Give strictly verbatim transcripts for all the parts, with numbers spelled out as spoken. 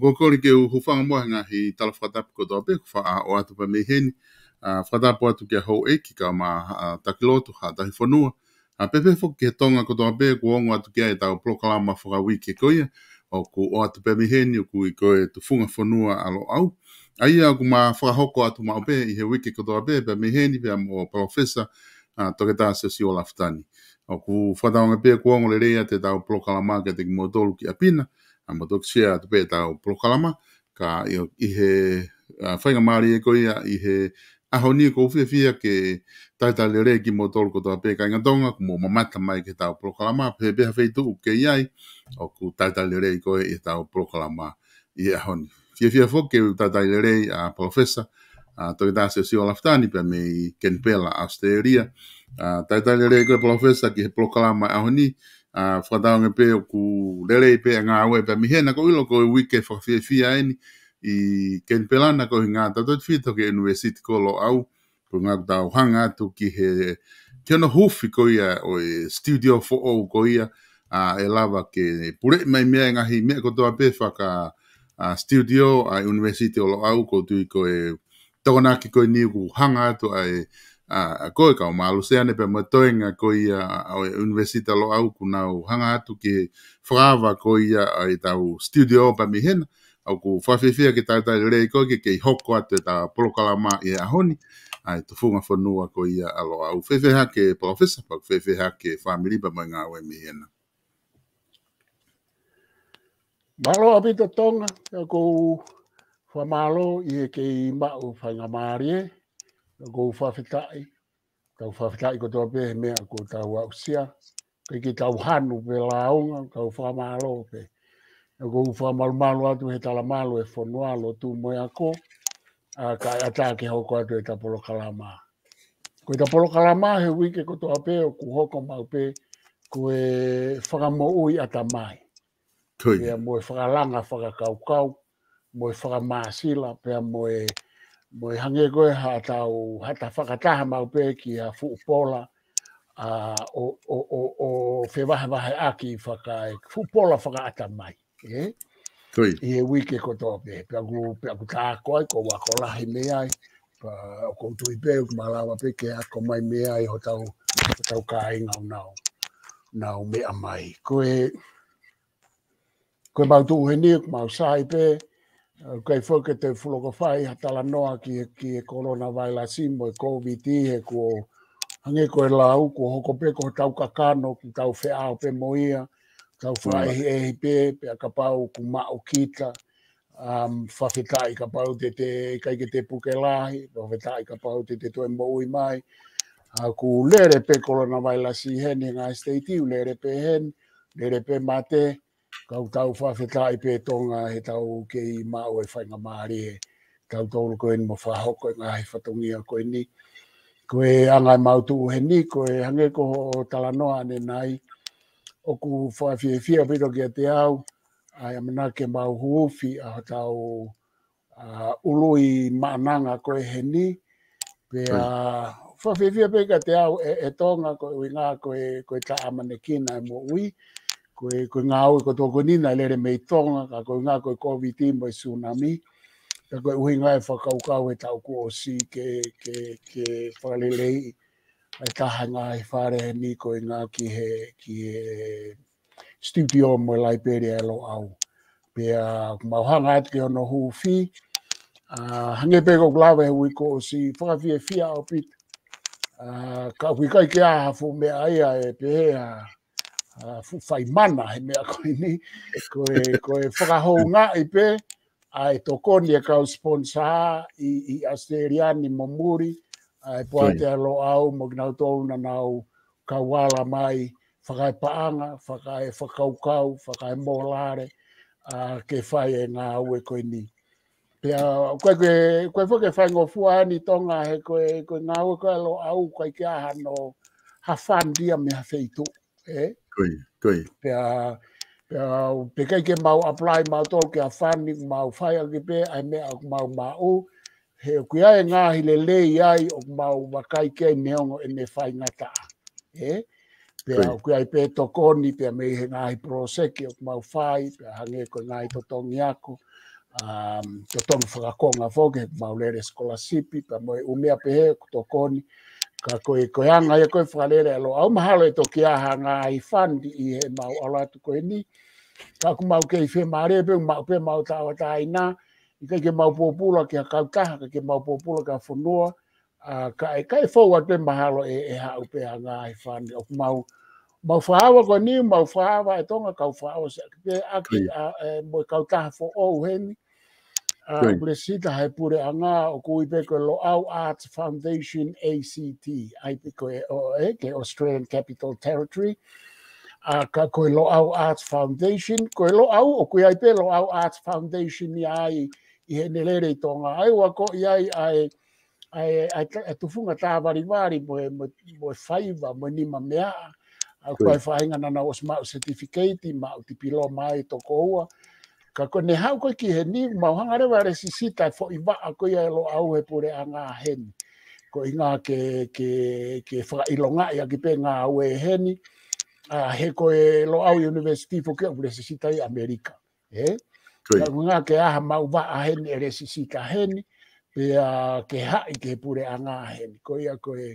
ʻOku ou kole ke u hūfanga muʻa he ngaahi tala fakatapu kotoa pē, ʻoku faʻa ʻoatu pē mei heni. ʻA, fakatapu atu kia Houʻeiki kae ʻumaʻā, ʻa, Taki Lotu, Haʻa Tahi Fonua. ʻA, pehē foki ki he Tonga kotoa pē, kuo ongo atu ki ai ʻetau polokalama fakauike ko ia, ʻoku ʻoatu pē mei heni, ʻoku ui ko e Tufunga Fonua ʻa Loʻau. ʻA ia ʻoku ma fakahoko atu maʻu pē ʻi he uike kotoa pē, pē mei heni, pea mo Palōfesa, ʻa, Toketā Siosiua Lafitani. ʻOku fakatauange pē kuo ongo lelei atu ʻetau polokalama kiate kimoutolu ki ʻapi na, ʻa, mo toki share atu pē ʻetau polokalama, ka ʻi, ʻi he, ʻa, faingamālie ko ia ʻi he ʻaho ni ʻoku ou fiefia ke talitali lelei kimoutolu kotoa pē kāinga Tonga, ʻoku mou mamata mai ki heʻetau polokalama, pehē pē ha feituʻu ʻoku ke ʻi ai, ʻoku talitali lelei koe ʻi heʻetau polokalama ʻi he ʻaho ni. Fiefia foki ke u talitali lelei ʻa Palōfesa, ʻa, Toketā Siosiua Lafitani pea mei Kenipela, ʻAositelēlia. ʻA, talitali lelei koe Palōfesa ki he polokalama ʻaho ni, ʻa, fakatauange pē ʻoku lelei pē ʻa e ngāue pē mei hena, ʻoku ou ʻilo ko e uike fakafiefia eni ʻi Kenipela na, ko e ʻuhinga tautefito ki he ʻUnivēsiti ko Loʻau, ko e ʻuhinga ʻoku tau hanga atu ki he, ki hono huufi ko ia ʻo e studio foʻou ko ia, ʻa, ʻe lava ke puleʻi mai mei ai e ngaahi meʻa kotoa pē faka, ʻa, studio ʻa e ʻUnivēsiti ʻo Loʻau. ʻOku ou tui ko e Tokonaki ko eni ʻoku hanga atu ai, ʻa, ʻa koe kae ʻumaʻā Luseane pea mo e toenga ko ia ʻo e ʻUnivēsiti ʻa Loʻau ʻoku nau hanga atu ki he fakaava ko ia ʻa ʻetau studio pē mei hena. ʻOku fakafiefia ke talitali lelei koe ke kei hoko atu ʻetau polokalama ʻi he ʻaho ni, ʻa e Tufunga Fonua ko ia ʻa Loʻau. Fēfē hake Palōfesa, pea fēfē hake fāmili pea mo e ngāue mei hena? Mālō ʻaupito Tonga, ʻoku ou fakamālō ʻi he kei maʻu faingamālie, ʻoku ou fakafetaʻi, tau fakafetaʻi kotoa pē he meʻa ʻoku tau aʻusia, ʻikai ke tau hanu pe lāunga, tau fakamālō pē. ʻOku ou fakamalumalu atu he talamalu ʻo e fonua, lotu mo e ako, ʻa, kae ʻatā ke hoko atu ʻeta polokalama. Ko ʻeta polokalama he uike kotoa pē ʻoku hoko maʻu pē ko e fakamoʻui ʻatamai. Ko ia. Pea mo e fakalanga fakakaukau, mo e fakamāsila, pea mo e, mo e hangē ko e haʻatau, haʻata fakataha maʻu pē ki ha fuʻu pola, ʻa, ʻo, ʻo, ʻo, ʻo fevahevaheʻaki faka-, fuʻu pola fakaʻatamai, ē? Ko ia. ʻI he uike kotoa pē, pea ʻoku, pea ʻoku ta ako ai, ʻoku ou ako lahi mei ai, pea ʻoku ou tui pē, ʻoku malava pē ke ako mai mei ai hotau, hotau kāinga ʻoku nau, nau meʻa mai. Ko e, ko ʻemau tuʻu heni, ʻoku mau sai pē, ʻoku ʻikai foki ke te fuʻu loko fai ha talanoa ki he, ki he kolona vailasi mo e Kōviti, he kuo hangē ko e lau, kuo hoko pē ko hotau kakano, ʻoku tau feʻao pē mo ia, tau fakaʻehiʻehi pē, pea kapau ʻoku maʻu kita, um, fakafetaʻi kapau te te, ʻikai ke te puke lahi, fakafetaʻi kapau te te toe moʻui mai. ʻA, ʻoku lele pē kolona vailasi heni he ngaahi siteiti, ʻoku lele pē heni, lele pē mate, ka ʻoku tau fakafetaʻi pē Tonga he tau kei maʻu e faingamālie, tautolu ko eni mo fakahoko e ngaahi fatongia ko eni. Ko e anga ʻemau tuʻu heni, ko e hangē ko hoʻo talanoa ʻanenai, ʻoku fakafiefia ʻaupito kiate au, ʻa e ʻamanaki ke mau huufi ʻa hotau, ʻa, ului maʻananga ko ē heni, pea fakafiefia pē kiate au ʻe, ʻe Tonga ko e ʻuhinga ko e, ko e taʻeʻamanekina e moʻui, ko e, ko e ngāue kotoa ko eni naʻe lele mei Tonga, ka ko e ʻuhinga ko e Kōviti mo e tsunami, ka ko e ʻuhinga e fakakaukau he taʻu kuo ʻosi ke, ke, ke fakaleleiʻi ʻa e taha e ngaahi fale heni ko e ʻuhinga ki he, ki he studio mo e laipeli ʻa Loʻau. Pea ʻoku mau hanga atu ki hono huufi, ʻa, hangē pē ko ʻeku lave he uike kuo ʻosi, fakafiefia ʻaupito. ʻA, ka ʻoku ʻikai ke ʻi ai ha fuʻu meʻa ia ʻe pehē ha, ha fuʻu faimana he meʻa ko eni, ko e, ko e fakahoungaʻi pē ʻa e tokoni e kau sponsor ʻi, ʻi ʻAositelēlia ni mo muli, ʻa e poate ʻa Loʻau mo kinautolu naʻa nau kau ala mai, fakaepaʻanga, fakaefakakaukau, fakaemolale, ʻa, ke fai e ngāue ko eni. Pea, ko e, ko e, ko e foki e faingofua ʻeni Tonga he ko e, ko e ngāue ko ē ʻa Loʻau, ʻoku ʻikai ke ʻi ai hano ha fund ia mei ha feituʻu, ē? Ko ia, ko ia. Pea, pea, pea ʻikai ke mau apply mautolu ki ha fund, mau fai ʻaki pē ʻa e meʻa ʻoku mau maʻu, he ʻoku ʻi ai e ngaahi lelei ai ʻoku mau vakai ki ai neongo ʻene faingataʻa. Ē? Pea ʻoku ʻi ai pē tokoni, pea mei he ngaahi poloseki ʻoku mau fai, pea hangē ko e ngaahi totongi ako, um, totongi fakakonga foki, he ʻoku mau lele scholarship, pea mo e ʻū meʻa pehē ʻoku tokoni, ka ko e, ko e anga ia ko e fakalele ʻa Loʻau, mahalo ʻe toki ʻi ai ha ngaahi fund ʻi he mau ʻalu atu ko eni, ka ʻoku mau kei fiemālie pē, mau pē mau tauʻatāina, ʻikai ke mau pōpula ki ha kautaha, ʻikai ke mau pōpula ki ha fonua, ʻa, ka ʻe, ka ʻe fou atu pē mahalo ʻe, ʻe haʻu pē ha ngaahi fund. ʻOku mau, mau fakaava ko eni, mau fakaava ʻe Tonga kau fakaʻosi ʻaki pē ʻaki, ʻa, ʻe, mo e kautaha foʻou heni. ʻA, ʻoku lesisita he puleʻanga, ʻoku ui pē ko e Loʻau Arts Foundation A C T, ʻa ia pē ko e, ʻo, ē, ki he Australian Capital Territory. ʻA, ka ko e Loʻau Arts Foundation, ko e Loʻau, ʻoku ʻi ai pē Loʻau Arts Foundation ia ai, ʻi heʻene lele ʻi Tonga. ʻA ia ʻoku ʻi ai, ʻa e, ʻa e, ʻa e ta-, ʻa e tufunga tāvalivali mo e, mo e, mo e faiva, mo e nima meaʻa. ʻA ia ko e faʻahinga naʻa nau ʻosi maʻu certificate, maʻu tipiloma ai toko ua. Ka ko ʻene haʻu ko ē ki heni, mau hanga leva ʻo lesisita e foʻi vaʻa ko ia ʻa Loʻau he puleʻanga heni. Ko e ʻuhinga ke, ke, ke fakaʻilongaʻi ʻaki pē ngāue heni. ʻA, he ko e Loʻau University foki ʻoku lesisita ʻi ʻAmelika. Ē? Ko ia. Ka ʻuhinga ke ʻi ai ha mau vaʻa heni ʻe lesisita heni, pea ke haʻi ki he puleʻanga heni. Ko ia ko e,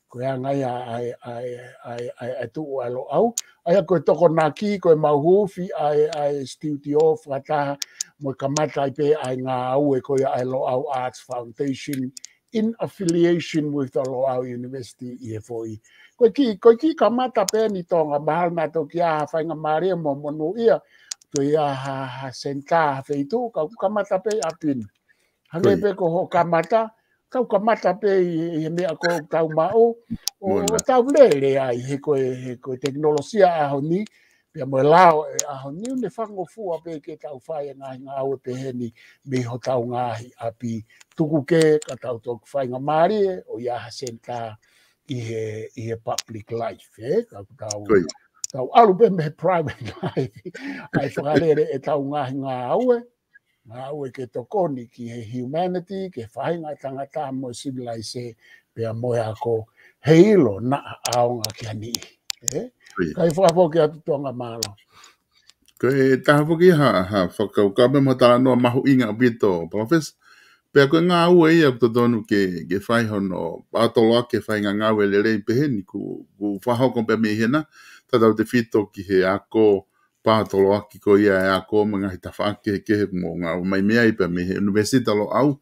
ko e anga ia ʻa e, ʻa e, ʻa e, ʻa e, ʻa e tuʻu ʻa Loʻau. ʻA ia ko e tokonaki, ko e mau huufi ʻa e, ʻa e studio fakataha, mo e kamata ai pē ʻa e ngāue ko ia ʻa e Loʻau Arts Foundation, in affiliation with the Loʻau University ʻi he foʻi. Ko e kiʻi, ko e kiʻi kamata pē ʻeni Tonga, mahalo naʻa toki ʻi ai ha faingamālie mo monūʻia, toe ʻi ai ha, ha senitā, ha feituʻu, ka ʻoku kamata pē ʻi ʻapi ni. Hangē pē ko hoʻo kamata, kau kamata pē ʻi, ʻi he meʻa ko ē ʻoku tau maʻu, ʻo, ʻo tau lele ai, he ko e, he ko e tekinolosia ʻaho ni, pea mo e lao ʻo e ʻaho ni, ʻoku ne faingofua pē ke tau fai e ngaahi ngāue pehē ni mei hotau ngaahi ʻapi, tuku ke ka tau toki faingamālie ʻo ʻi ai ha senitā ʻi he, ʻi he public life, ē? Ka ʻoku tau, tau ʻalu pē mei he private life, ʻa e fakalele ʻetau ngaahi ngāue, ngāue ke tokoni ki he humanity, ki he faʻahinga ʻo e tangata mo e civilization, pea mo e ako, heiʻilo naʻa ʻaonga ki ha niʻihi. Ē? Ko ia. Kae fakafoki atu Tonga, mālō. Ko e taha foki ha, ha fakakaukau pē mo e talanoa mahuʻinga ʻaupito, Palōfesa. Pea ko e ngāue ia ʻoku totonu ke, ke fai hono paotoloaki e faʻahinga ngāue lelei pehē ni ʻoku, ʻoku fakahoko pē mei hena, tautautefito ki he ako, paotoloaki ko ia e ako mo e ngaahi tafaʻaki kehekehe ʻoku mou ngāue mai mei ai pea mei he ʻUnivēsiti Loʻau,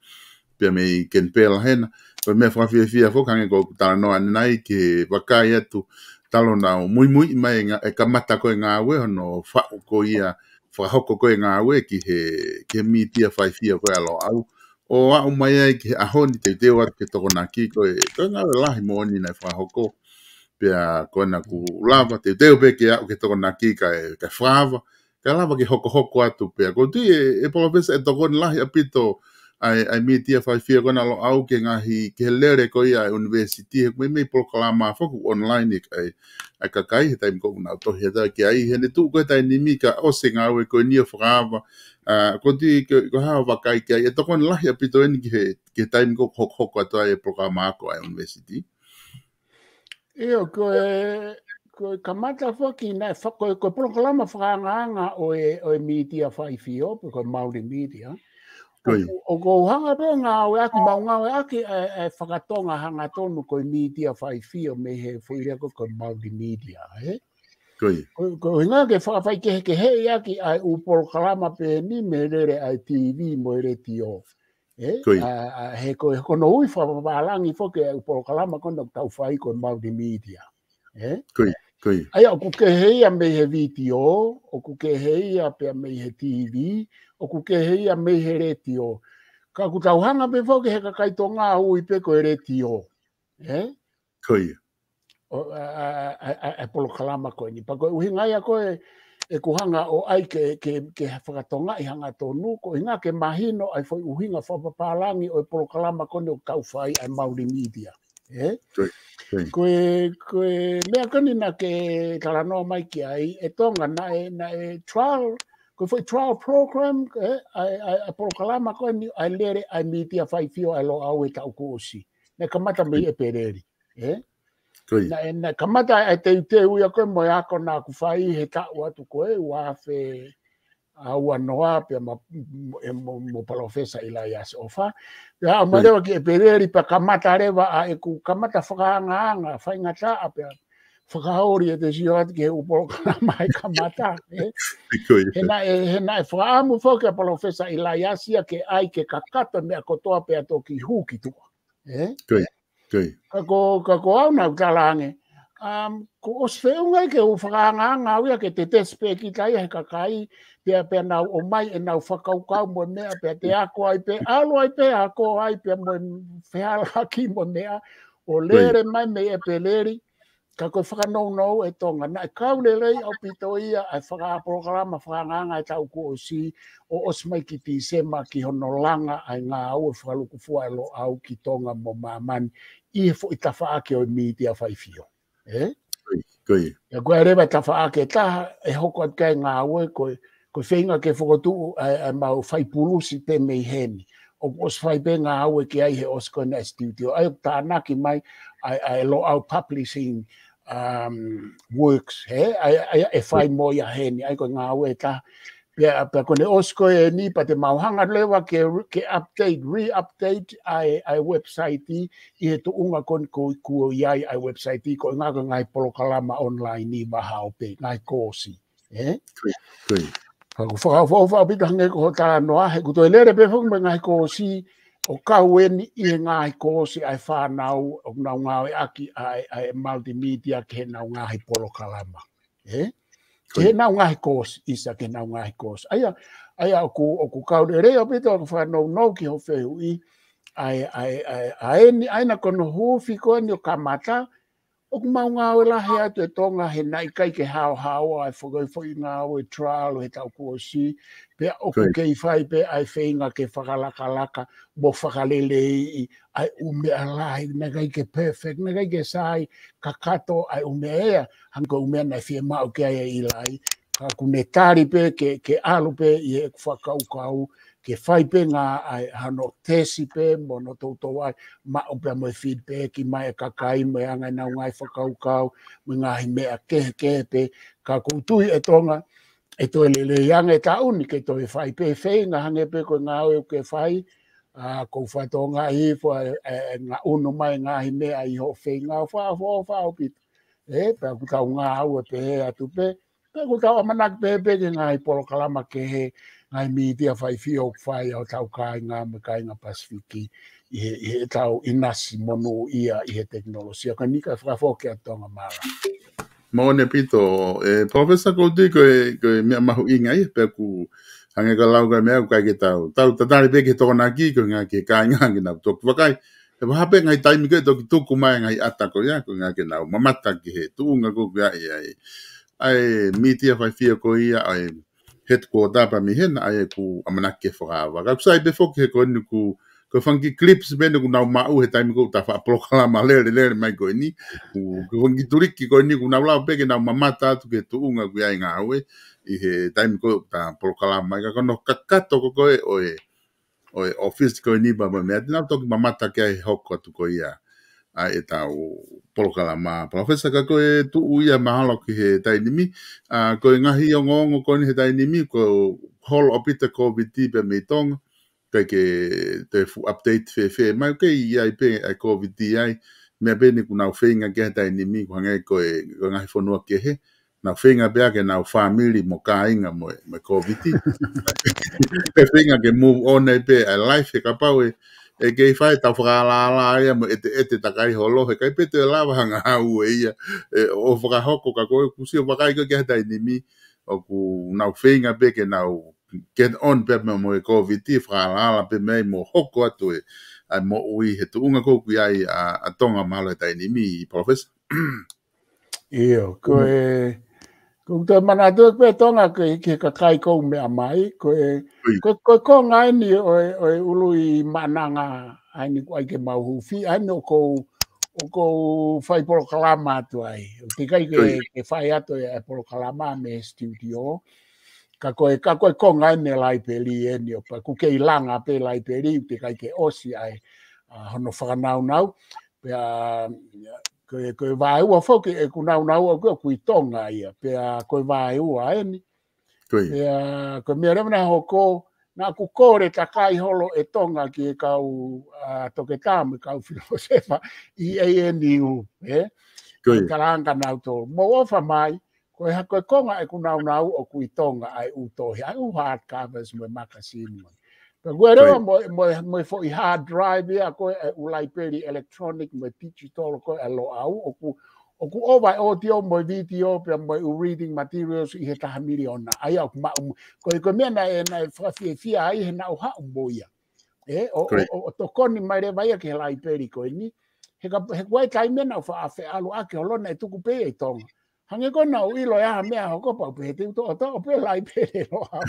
pea mei Kenipela hena. Ko e meʻa fakafiefia foki hangē ko ʻeku talanoa ʻanenai ke vakai atu talu ʻenau muimui mai e ngā-, e kamata ko ē ngāue hono faʻu ko ia, fakahoko ko ē ngāue ki he, ki he mītia faifio ko ē ʻa Loʻau. ʻO aʻu mai ai ki he ʻaho ni teuteu atu ke tokonaki ko e, ko e ngāue lahi moʻoni naʻe fakahoko. Pea ko ena ʻoku lava, teuteu pē ke aʻu ke tokonaki kae, kae fakaava, kae lava ke hokohoko atu pea. ʻOku ou tui ē, ʻe Palōfesa ʻe tokoni lahi ʻaupito ʻa e, ʻa e mītia faifio ko ena ʻa Loʻau ki he ngaahi, ki he lele ko ia ʻa e ʻunivēsiti, he ʻoku meimei polokalama foki ʻoku online ʻa e, ʻa e kakai, he taimi ko ē ʻoku nau tohi atu ki ai, he ʻoku ne tuʻu ko ē he taimi ni ka ʻosi e ngāue ko eni ʻo fakaava, ʻa, ʻoku ou tui ko, ko e hā hoʻo vakai ki ai, ʻe tokoni lahi ʻaupito eni ki he, ki he taimi ko ē ʻoku hokohoko atu ai e polokalama ako ʻa e ʻunivēsiti. ʻIo, ko e, ko e kamata foki naʻe fa-, ko e, ko e polokalama fakaangaanga ʻo e, ʻo e mītia faifio, pe ko e Māori Mītia. Ko ia. ʻOku, ʻoku ou hanga pē ʻo ngāueʻaki, mau ngāueʻaki e, e fakatonga hangatonu ko e mītia faifio mei he foʻi lea ko ē ko e Māori Mītia, ē? Ko ia. Ko, ko e ʻuhinga ke fakafaikehekeheʻi ʻaki ʻa e ʻū polokalama pehē ni mei he lele ʻa e T V mo e letiō. Ē? Ko ia. ʻA, ʻa, he ko e, ko hono ui fakapapālangi foki e ʻū polokalama ko ena ʻoku tau fai ko e Māori Mītia. Ē? Ko ia, ko ia. ʻA ia ʻoku kehe ia mei he vitiō, ʻoku kehe ia pea mei he T V, ʻoku kehe ia mei he letiō. Ka ʻoku tau hanga pē foki he kakai Tonga ʻo ui pē ko e letiō. Ē? Ko ia. ʻO, ʻa, ʻa, ʻa, ʻa, ʻa e polokalama ko eni. Pea ko e ʻuhinga ia ko ē, ʻeku hanga ʻo ʻai ke, ke, ke fakatongaʻi hangatonu, ko e ʻuhinga ke mahino ʻa e foʻi ʻuhinga fakapapālangi ʻo e polokalama ko eni ʻoku tau fai ʻa e multimedia. Ē? Ko e, ko e meʻa ko eni naʻa ke talanoa mai ki ai, ʻe Tonga naʻe, naʻe trial, ko e foʻi trial program, ē, ʻa e, ʻa e, ʻa e polokalama ko eni, ʻa e lele, ʻa e mītia faifio ʻa e Loʻau he taʻu kuo ʻosi. Naʻe kamata mei ʻEpeleli. Ē? Naʻe, naʻe kamata ʻa e teuteu ia ko ē mo e ako naʻa ku fai he taʻu atu ko ē, ua afe ua noa pea mo, mo, mo, mo Palōfesa ʻIlaiasi ʻOfa. Pea aʻu mai leva ki ʻEpeleli pea kamata leva ʻa ʻeku kamata fakaangaanga, faingataʻa pea fakaoli ʻete sio atu ki he ʻū polokalama ʻe kamata, ē? He naʻe, he naʻe fakaʻamu foki ʻa Palōfesa ʻIlaiasi ia ke ʻai ke kakato meʻa kotoa pea toki hū ki tuʻa. Ē? Ka ko, ka ko au naʻa ku talaange, um, kuo ʻosi feʻunga ke u fakaangaanga au ia ke tetesi pē kita ia he kakai, pea, pea nau ʻomai ʻenau fakakaukau mo e meʻa, pea te ako ai pē, ʻalu ai pē, ako ai pea mo e fehālaaki mo e meʻa, ʻo lele mai mei ʻEpeleli, ka ko e fakanounou ʻe Tonga, naʻe kau lelei ʻaupito ia ʻa e fakapolokalama fakaangaanga ʻa e taʻu kuo ʻosi, ʻo ʻosi mai ki Tīsema ki hono langa ʻa e ngāue fakalukufua ʻa e Loʻau ki Tonga mo māmani, ʻi he foʻi tafaʻaki ʻo e mītia faifio. Ē? Ko ia. Ko ia. Pea ko e leva tafaʻaki ʻe taha, ʻe hoko atu ki ai e ngāue, ko e, ko e feinga ke fokotuʻu ʻa e, ʻa e mau fai pulusi pē mei heni. ʻOku ʻosi fai pē ngāue ki ai he ʻosi ko ena ʻa e studio. ʻA ia ʻoku tānaki mai ʻa e, ʻa e Loʻau Publishing, um, Works, hē? ʻA ia, ʻa ia ʻe fai mo ia heni, ʻa ia ko e ngāue ʻe taha. Pea, pea ko ʻene ʻosi ko eni pea te mau hanga leva ke, ke update, re-update ʻa e, ʻa e website ʻi he tuʻunga ko eni ko, kuo ʻi ai ʻa e website ko e ngaahi, ko e ngaahi polokalama online ʻi vahaʻa pē, ngaahi koosi. Ē? Ko ia, ko ia. Ka ʻoku fakaʻofoʻofa ʻaupito hangē ko hoʻo talanoa, he ʻoku toe lele pē foki mo e ngaahi koosi, ʻo kau eni ʻi he ngaahi koosi ʻa e fānau, ʻoku nau ngāueʻaki ʻa e, ʻa e multimedia ki heʻenau ngaahi polokalama. Ē? Ko ia. Ki heʻenau ngaahi koosi, ʻisa ki heʻenau ngaahi koosi. ʻA ia, ʻa ia ʻoku, ʻoku kau lelei ʻaupito ʻoku fakanounou ki hoʻo fehuʻi, ʻa e, ʻa e, ʻa e, ʻa eni, ʻa ena ko hono huufi ko eni ʻo kamata, ʻoku mau ngāue lahi atu ʻe Tonga he naʻe ʻikai ke haohaoa ʻa e foʻi, foʻi ngāue trial he taʻu kuo ʻosi, pea ʻoku kei fai pē ʻa e feinga ke fakalakalaka, mo fakaleleiʻi, ʻa e ʻū meʻa lahi, naʻe ʻikai ke perfect, naʻe ʻikai ke sai, kakato ʻa e ʻū meʻa ia, hangē ko e ʻū meʻa naʻe fiemaʻu ki ai ʻe ʻIlai, ka ʻoku ne tali pē ke, ke ʻalu pē ʻi heʻeku fakakaukau, ke fai pē ngā ʻa e hano tesi pē, mo hono toutou ʻai, maʻu pē mo e feedback mai ʻa e kakai, mo e anga ʻenau ngaahi fakakaukau, mo e ngaahi meʻa kehekehe pē, ka ʻoku ou tui ʻe Tonga, ʻe toe lelei ange ʻe taʻu ni ke toe fai pē feinga hangē pē ko e ngāue ʻoku ke fai, ʻa, ʻoku ou fakatokangaʻi hifo ʻa e, ʻa e, ʻa e ngaʻunu mai ngaahi meʻa ʻi hoʻo feinga ʻo fakaʻofoʻofa ʻaupito. Ē, pea ʻoku tau ngāue pehē atu pē, pea ʻoku tau ʻamanaki pē pē ki he ngaahi polokalama kehe, ngaahi mītia faifio ʻoku fai ʻa hotau kāinga mo e kāinga Pasifiki ʻi he, ʻi heʻetau ʻinasi monūʻia ʻi he tekinolosia. Ka ʻikai fakafoki ʻa Tonga mālō. Moʻoni ʻaupito, ē, Professor, ʻoku ou tui ko e, ko e meʻa mahuʻinga ia, pea ʻoku hangē ko e lau ko e meʻa ʻoku ʻikai ke tau, tau tatali pē ki he Tokonaki, ko e ʻuhinga ki he kāinga ke nau toki vakai. He ʻe vaha pē ngaahi taimi ko ē toki tuku mai ngaahi ʻata ko ia, ko e ʻuhinga ke nau mamata ki he tuʻunga ko ē ʻoku ʻi ai ʻa e, ʻa e mītia faifio ko ia, ʻa e headquarter pea mei hena, ʻa ia ʻoku ʻamanaki ke fakaava. Ka ʻoku sai pē foki he ko eni ʻoku, ko e fanga kiʻi clips pē eni ʻoku nau maʻu he taimi ko ē ʻoku ta faʻa polokalama lele, lele mai ko eni, ʻoku, ko e fanga kiʻi tuliki ko eni ʻoku nau lava pē ke nau mamata atu ki he tuʻunga ʻoku ʻi ai e ngāue, ʻi he taimi ko ē ʻoku ta polokalama mai, ka ko hono kakato ko ē ʻo e, ʻo e ʻōfisi ko eni pea mo e meʻa, te nau toki mamata ki ai he hoko atu ko ia ʻa ʻetau polokalama. Professor, ka ko e tuʻu ia mahalo ki he taimi ni, ʻa, ko e ngaahi ongoongo ko eni he taimi ni, kuo holo ʻaupito e Covid pea mei Tonga, ʻikai ke toe fuʻu update fēfē mai, ʻoku kei ʻi ai pē ʻa e Covid ai, meʻa pē eni ʻoku nau feinga ki ai he taimi ni, ʻoku hangē ko e, ko e ngaahi fonua kehe, nau feinga pē ʻa ke nau family mo kāinga mo e, mo e Covid. Pea feinga ke move on ai pē ʻa e life he kapau ʻe, ʻe kei fai ʻetau fakaalaala ia mo e ʻeteʻete takai holo, he ʻikai pē toe lava ha ngāue ia, ē, ʻo fakahoko ka ko e ʻoku ou sio vakai ko ē ki ai he taimi ni, ʻoku nau feinga pē ke nau get on pē mo, mo e Covid, fakaalaala pē mei ai mo hoko atu ē, ʻa e moʻui he tuʻunga ko ē ʻoku ʻi ai ʻa, ʻa Tonga mahalo he taimi ni, Professor. ʻIo, ko e, Ko u toe manatu ʻeku pē Tonga ki he kakai ʻoku meʻa mai, ko e, ko e, ko e konga eni ʻo e, ʻo e Ului Maʻananga ʻa eni ʻoku ʻai ke mau huufi, ʻa eni ʻoku ou, ʻoku ou fai polokalama atu ai. ʻOku teʻeki ai ke, ke fai atu e polokalama mei he studio. Ka ko e, ka ko e konga eni e laipeli eni ʻo pea ʻoku kei langa pē laipeli, ʻoku teʻeki ai ke ʻosi ai, ʻa, hono fakanaunau. Pea, ko e, ko e vaeua foki ʻeku naunau ʻoku, ʻoku ʻi Tonga ia. Pea ko e vaeua eni. Pea, ko e meʻa leva naʻe hoko, naʻa ku kole takai holo e Tonga ki he kau, ʻa, toketā mo e kau filōsefa ʻi A N U, ē? Ko e kalanga nautolu. Mou ʻofa mai, ko e ha-, ko e konga ʻeku naunau ʻoku ʻi Tonga ʻa e ʻū tohi, ʻa e ʻū hard covers mo e makasini mo. Pea ko e leva mo, mo, mo e foʻi hard drive ia ko e ʻū laipeli electronic mo e digital ko e ʻa Loʻau, ʻoku, ʻoku ʻova e audio mo e video pea mo e ʻū reading materials ʻi he taha miliona. ʻA ia ʻoku maʻu mo, ko e, ko e meʻa naʻe, naʻe fakafiefia ai he naʻa ku haʻu mo ia. Ē, ʻo, ʻo, ʻo, ʻo tokoni mai leva ia ki he laipeli ko eni. He ka, he kuo ʻi ai e taimi naʻa ku faʻa feʻaluʻaki holo naʻe tuku pē ʻi Tonga. Hangē ko ena ʻoku ʻilo ʻe ha meʻa hoko pau pē he te u toʻotoʻo pē laipeli Loʻau.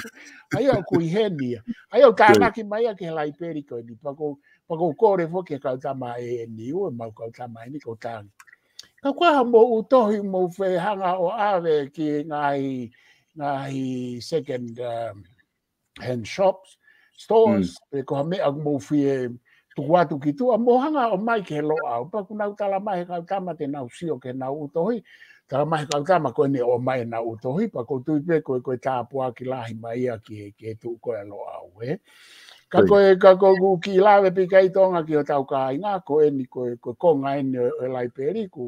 ʻA ia ʻoku ʻi heni ia. ʻA ia ʻoku tānaki mai ia ki he laipeli ko eni. Pea ko, pea ko u kole foki he kau tama ʻa A N U, ʻemau kau tama eni ko tangi. Ka ko e hā mo e ʻū tohi mo e fē hanga ʻo ʻave ki he ngaahi, ngaahi second, um, hand shops, stores, pe ko ha meʻa ʻoku mou fie tuku atu ki tuʻa, mou hanga ʻo ʻomai ki he Loʻau. Pea ʻoku nau tala mai he kau tama te nau sio ki heʻenau ʻū tohi, tala mai he kau tama ko eni ʻomai ʻenau ʻū tohi, pea ʻoku ou tui pē ko e, ko e tāpuaki lahi mai ia ki he, ki he tuʻu ko e Loʻau, ē. Ka ko e, ka ko ʻeku kiʻi lave pē ki ai Tonga ki hotau kāinga, ko eni ko e, ko e konga eni ʻo e, ʻo e laipeli, ʻoku,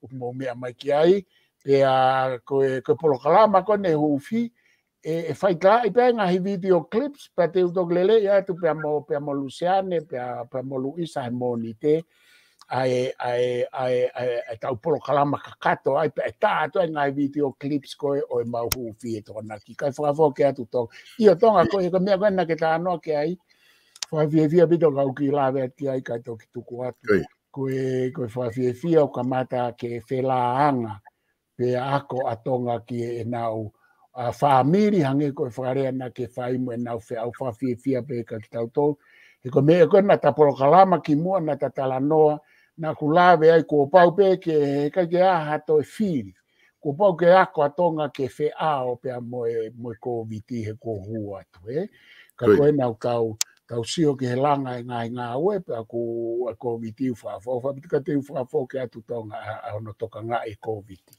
ʻoku mou meʻa mai ki ai, pea ko e, ko e polokalama ko eni huufi, ʻe, ʻe fai tā ʻi pē ngaahi video clips, pea te u toki lele ia atu pea mo, pea mo Luseane, pea, pea mo Luisa he Mōnite, ʻa e, ʻa e, ʻa e, ʻa e, ʻa e tau polokalama kakato ai, pea ʻe tā atu ai ngaahi video clips ko e ʻo ʻemau huufi ʻi Tokonaki. Kae fakafoki atu Tonga. ʻIo Tonga ko e, ko e meʻa ko ena ke tā noa ki ai. Fakafiefia pito kau kiʻi lave atu ki ai kae toki tuku atu. Ko e, ko e fakafiefia ʻo kamata ke felāanga pea ako ʻa Tonga ki heʻenau, ʻa, fāmili hangē ko e fakalea naʻa ke fai mo ʻenau feʻauhi fakafiefia pē kia kitautolu. He ko e meʻa ko ena ta polokalama kimuʻa naʻa ta talanoa, naʻa ku lave ai kuo pau pē ke, he ʻikai ke ʻi ai ha toe fili. Kuo pau ke ako ʻa Tonga ke feʻao pea mo e, mo e Kōviti he kuo hū atu, ē. Ka ko ena ʻoku tau, tau sio ki he langa e ngaahi ngāue, pea ko e Kōviti ʻoku fakafoki, fakafoki atu Tonga ʻa, ʻa hono tokangaʻi e Kōviti.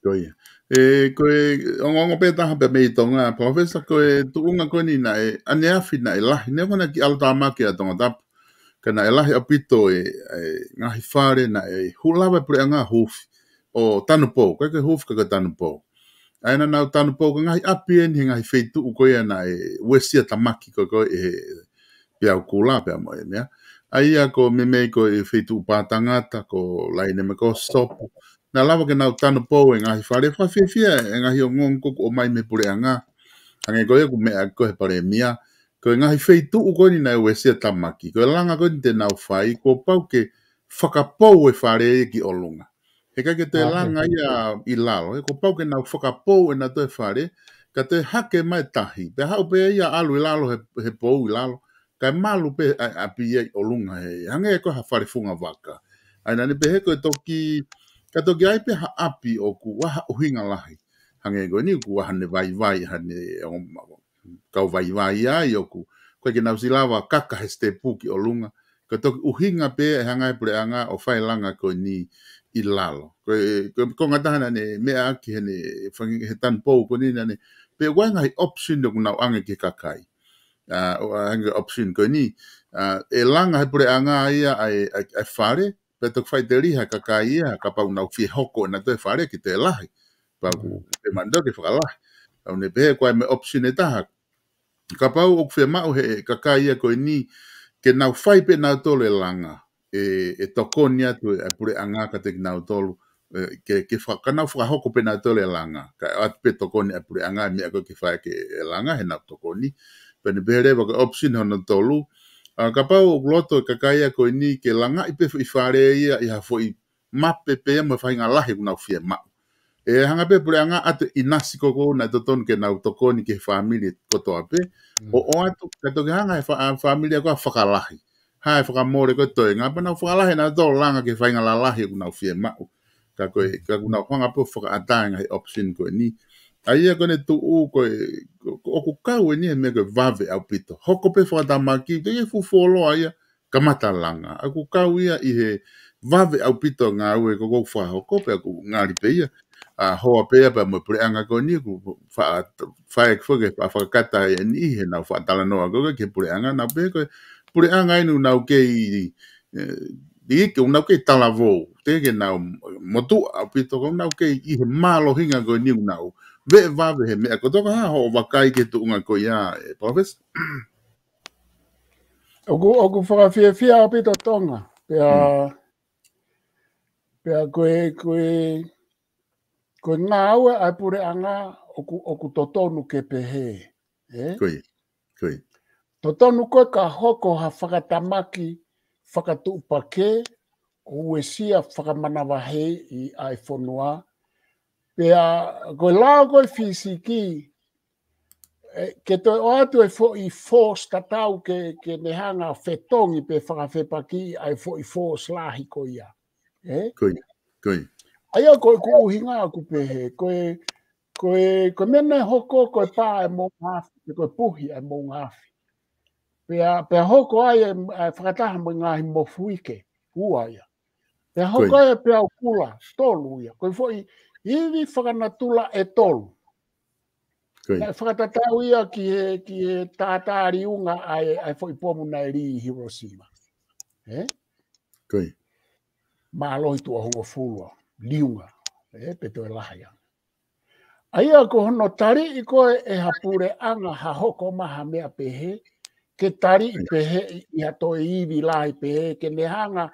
Ko ia. ʻE, ko e ongoongo pē taha pē mei Tonga, Professor, ko e tuʻunga ko eni naʻe, ʻaneafi naʻe lahi, neongo naʻe kiʻi ʻalu tāmaki ʻa Tongatapu, ka naʻe lahi ʻaupito e, e ngaahi fale naʻe hū lava e puleʻanga huufi, ʻo tanupou, ko e ke huufi ka ko e tanupou. ʻA ia naʻa nau tanupou, ko e ngaahi ʻapi eni he ngaahi feituʻu ko ia naʻe uesia tāmaki ko e ko e he peau kula pea mo e meʻa. ʻA ia ko e meimei ko e feituʻu pātangata, ko Laine mo e ko Sopu. Naʻe lava ke nau tanupou e ngaahi fale, fakafiefia e ngaahi ongoongo ko ē ʻoku ʻomai mei he puleʻanga. Hangē ko ia ʻoku meʻa ko ē he palēmia. Ko e ngaahi feituʻu ko eni naʻe uesia tāmaki. Ko e langa ko eni te nau fai, kuo pau ke fakapou e fale ia ki ʻolunga. He ʻikai ke toe langa ia ʻi lalo, he kuo pau ke nau fakapou ʻenau toe fale, ka toe hake mai tahi. Pea haʻu pē ia ʻalu ʻi lalo he, he pou ʻi lalo, kae malu pē ʻa e ʻapi ia ʻi ʻolunga he, hangē ko ha fale funga vaka. ʻA ia naʻa ne pehē ko e toki, ka toki ʻi ai pē ha ʻapi ʻoku ʻi ai ha ʻuhinga lahi. Hangē ko eni ʻoku ʻi ai haʻane vaivai, haʻane, kau vaivai ai ʻoku, ko e ke nau ʻosi lava kaka he sitepu ki ʻolunga. Ka toki ʻuhinga pē ʻe hanga ʻe he puleʻanga ʻo fai e langa ko eni ʻi lalo. Ko e, ko e, ko e ngataʻanga naʻa ne meʻa ʻaki heʻene, fanga, he tanupou ko eni naʻa ne, pea ʻoku ʻi ai e ngaahi option ʻoku nau ʻoange ki he kakai. ʻA, ʻo, ʻa, hangē option ko eni, ʻa, ʻe langa ʻe he puleʻanga ia ʻa e, ʻa e, ʻa e fale, pea toki faʻiteliha e kakai ia, kapau ʻoku nau fie hoko ʻenau toe fale ke toe lahi. Pea ʻoku te mandoke fakalahi. ʻOku ne pehē ko e meʻa option ʻe taha. Kapau ʻoku fiemaʻu ʻe he kakai ia ko eni, ke nau fai pē ʻenautolu e langa, ʻe, ʻe tokoni atu e, e puleʻanga kiate kinautolu, ʻe, ke, ke fa-, ka nau fakahoko pē ʻenautolu e langa, kae ʻoatu pē tokoni ʻa e puleʻanga, meʻa ko ē ke fai ʻaki e langa, heʻenau tokoni. Pea ne pehē leva ko e option hono tolu, ʻa, kapau ʻoku loto e kakai ia ko eni, ke langaʻi pē foʻi fale ia, ʻi ha foʻi mape pē ia mo e faʻahinga lahi ʻoku nau fiemaʻu. ʻE hanga pē puleʻanga ʻoatu ʻinasi ko ē naʻe totonu ke nau tokoni ki he fāmili kotoa pē. ʻO ʻoatu, ka toki hanga he fa-, fāmili ko ē ʻo fakalahi. Hā e fakamole ko ē toenga, pea nau fakalahi ʻenau tō langa ki he faʻahinga lalahi ʻoku nau fiemaʻu. Ka ko e, ka ʻoku nau hanga pē ʻo fakaʻatā e ngaahi option ko eni. ʻA ia ko ʻene tuʻu ko e, ko, ko, ʻoku kau eni he meʻa ko e vave ʻaupito. Hoko pē fakatamaki, te ke fufuoloa ia, kamata langa. ʻOku kau ia ʻi he vave ʻaupito ngāue ko ē ʻoku fakahoko pea ʻoku ngali pē ia. ʻA, hoa pē ia pea mo e puleʻanga ko eni ʻoku fa-, fa-, fa-, fa-, fakakata eni ʻi heʻenau faʻa talanoa ko ē ki he puleʻanga, nau pehē ko e puleʻanga eni ʻoku nau kei, ē, ʻi ke ʻoku nau kei talavou, te ke nau motuʻa ʻaupito ko ʻoku nau kei ʻi he mālohinga ko eni ʻoku nau veʻe vave he meʻa kotoa. Ko e hā hoʻo vakai ki he tuʻunga ko ia, ē, Palōfesa? ʻOku, ʻoku fakafiefia ʻaupito Tonga. Pea, pea ko e, ko e, ko e ngāue ʻa e puleʻanga ʻoku, ʻoku totonu ke pehē. Ē? Ko ia, ko ia. Totonu ko ē ka hoko ha fakatamaki fakatuʻupakē, ʻo uesia fakamanavahē ʻi ʻa e fonua. Pea ko e lao ko e fisiki, ē, ke toe ʻoatu e foʻi force tatau ke, ke ne hanga fetongi pe fakafepakiʻi ʻa e foʻi force lahi ko ia. Ē? Ko ia, ko ia. ʻA ia ko e ʻoku ʻuhinga ʻoku pehē, ko e, ko e, ko e meʻa naʻe hoko ko e pā e moʻunga afi, pe ko e puhi e moʻunga afi. Pea, pea hoko ai e, e fakataha mo e ngaahi mofuike, ua ia. Pea hoko ai e peau kula, tolu ia. Ko e foʻi ivi fakanatula ʻe tolu. Ko ia. Naʻe fakatatau ia ki he, ki he tātā liunga ʻa e, ʻa e foʻi pomu naʻe lī ʻi Hiroshima. Ē? Ko ia. Mālohi tuʻo hongofulu ʻa e liunga. Ē, pe toe lahi ange. ʻA ia ko hono taliʻi ko ē ʻe ha puleʻanga ha hoko mai ha meʻa pehē, ke taliʻi pehē ʻi, ʻi ha toe ivi lahi pehē, ke ne hanga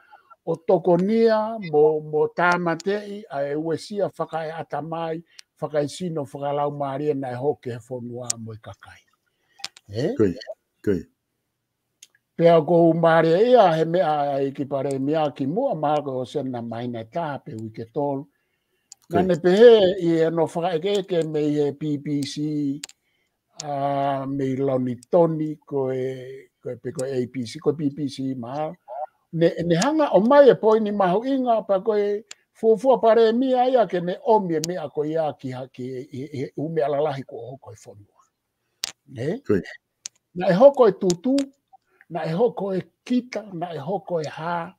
ʻo tokonia mo, mo tāmateʻi ʻa e uesia fakaeʻatamai, fakaesino, fakalaumālie naʻe hoko he fonua mo e kakai. Ē? Ko ia, ko ia. Pea ʻoku ou mālieʻia he meʻa ʻa e ʻEiki Palēmia kimuʻa, mahalo ko e ʻosi ʻena māhina ʻe taha pe uike ʻe tolu. Naʻa ne pehē ʻi heʻene fakaʻekeʻeke mei he B B C, ʻa, mei Lonitoni, ko e, ko e, pe ko e A B C, ko e B B C mahalo. Ne, ne hanga ʻo ʻomai e poini mahuʻinga pea ko e fuofua Palēmia ia ke ne ʻomi e meʻa ko ia ki ha, ki he, he, he ʻū meʻa lalahi kuo hoko he fonua. Ē? Ko ia. Naʻe hoko e tutu, naʻe hoko e kita, naʻe hoko e hā.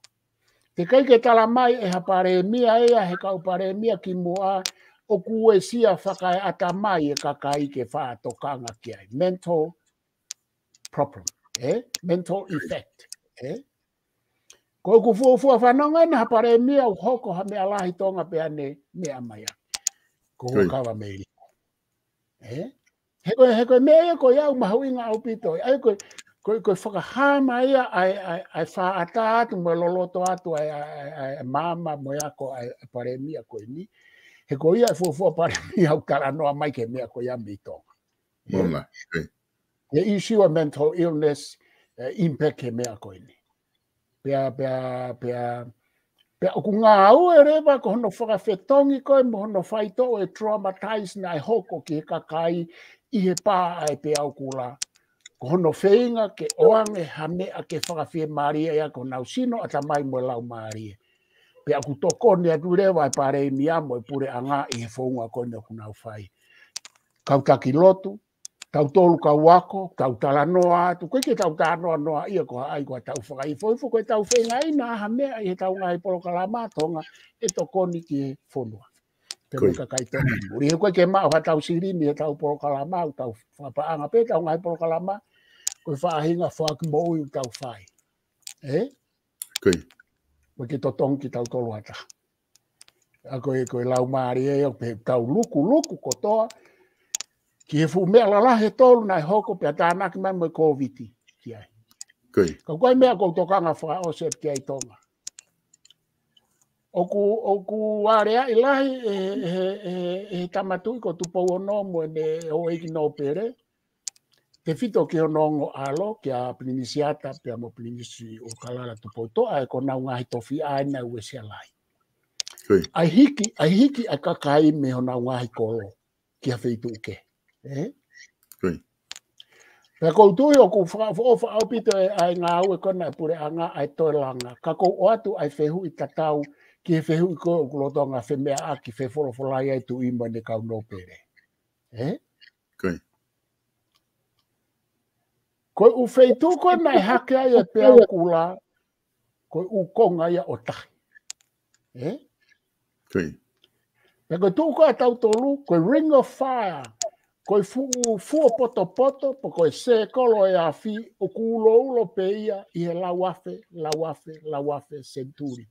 Teʻeki ai ke tala mai ʻe ha Palēmia ia, he kau Palēmia kimuʻa, ʻoku uesia fakaeʻatamai e kakai ke faʻa tokanga ki ai. Mental problem, ē? Mental effect, ē? Ko ʻeku fuofua fanongo ʻena ha Palēmia ʻoku hoko ha meʻa lahi Tonga pea ne meʻa mai ai. Ko e kava mei Liko. Ē? He ko e, he ko e meʻa ia ko ia ʻoku mahuʻinga ʻaupito. ʻA ia ko e, ko e, ko e fakahā mai ia ʻa e, ʻa e, ʻa e faʻa ʻatā atu mo e loloto atu ʻa e, ʻa e, ʻa e, ʻa e maama mo e ako ʻa e, ʻa e Palēmia ko eni. He ko ia e fuofua Palēmia ʻoku talanoa mai ki he meʻa ko ia mei Tonga. Ē? Mola, ē. He ʻisiū ʻa e mental illness, ē, impact he meʻa ko eni. Pea, pea, pea, pea ʻoku ngāue leva ko hono fakafetongi ko ē mo hono faitoʻo e traumatize naʻe hoko ki he kakai ʻi he pā ʻa e peau kula. Ko hono feinga ke ʻoange ha meʻa ke fakafiemālie ia ki honau sino, ʻatamai mo e laumālie. Pea ʻoku tokoni atu leva e Palēmia mo e puleʻanga ʻi he founga ko eni ʻoku nau fai. Kau taki lotu, tautolu kau ako, tau talanoa atu, ʻoku ʻikai ke tau talanoa noa ia ko hai ko ʻetau fakaifoifo, ko ʻetau feingaʻi ha meʻa ʻi heʻetau ngaahi polokalama Tonga ʻe tokoni ki he fonua. Pea mo e kakai Tonga. Muli he ʻoku ʻikai ke maʻu haʻatau silini heʻetau polokalama, ʻoku tau fakapaʻanga pē ʻetau ngaahi polokalama, ko e faʻahinga foaki moʻui ʻoku tau fai. Ē? Ko ia. ʻOku ʻikai ke totongi kitautolu ha taha. ʻA ko e, ko e laumālie ia ʻoku pehē tau lukuluku kotoa ki he fuʻu meʻa lalahi ʻe tolu naʻe hoko pea tānaki mai mo e Kōviti ki ai. Ko ia. Ka ko e meʻa ʻoku ou tokanga fakaʻosi atu ki ai Tonga. ʻOku, ʻoku aleaʻi lahi ʻe he, ʻe he, ʻe he, ʻe he Tama Tuʻi ko Tupou Ono mo ʻene houʻeiki nōpele. Tefito ki hono ongo ʻalo, kia Pilinisi Ata, pea mo Pilinisi ʻUlukalala Tupoutoʻa, ʻa e ko honau ngaahi tofiʻa ʻena ʻoku uesia lahi. Ko ia. ʻA e hiki, ʻa e hiki ʻa e kakai mei honau ngaahi kolo ki ha feituʻu kehe. Ē? Ko ia. Pea ʻoku ou tui ʻoku fakaʻofoʻofa ʻaupito e ʻa e ngāue ko ena ʻa e puleʻanga ʻa e toe langa. Ka ʻoku ou ʻoatu ʻa e fehuʻi tatau ki he fehuʻi ko ē ʻoku lolotonga femeʻaʻaki fefolofolai ai Tuʻi mo ʻene kau nōpele. Ē? Ko ia. Ko e ʻū feituʻu ko ē naʻe hake ai e peau kula, ko e ʻū konga ia ʻo tahi. Ē? Ko ia. Pea ko e tuʻu ko ē ʻa tautolu, ko e Ring of Fire, ko e fuʻu fuopotopoto, pe ko e sēkolo ʻo e afi, ʻoku uloulo pē ia ʻi he lauafe, lauafe, lauafe senituli.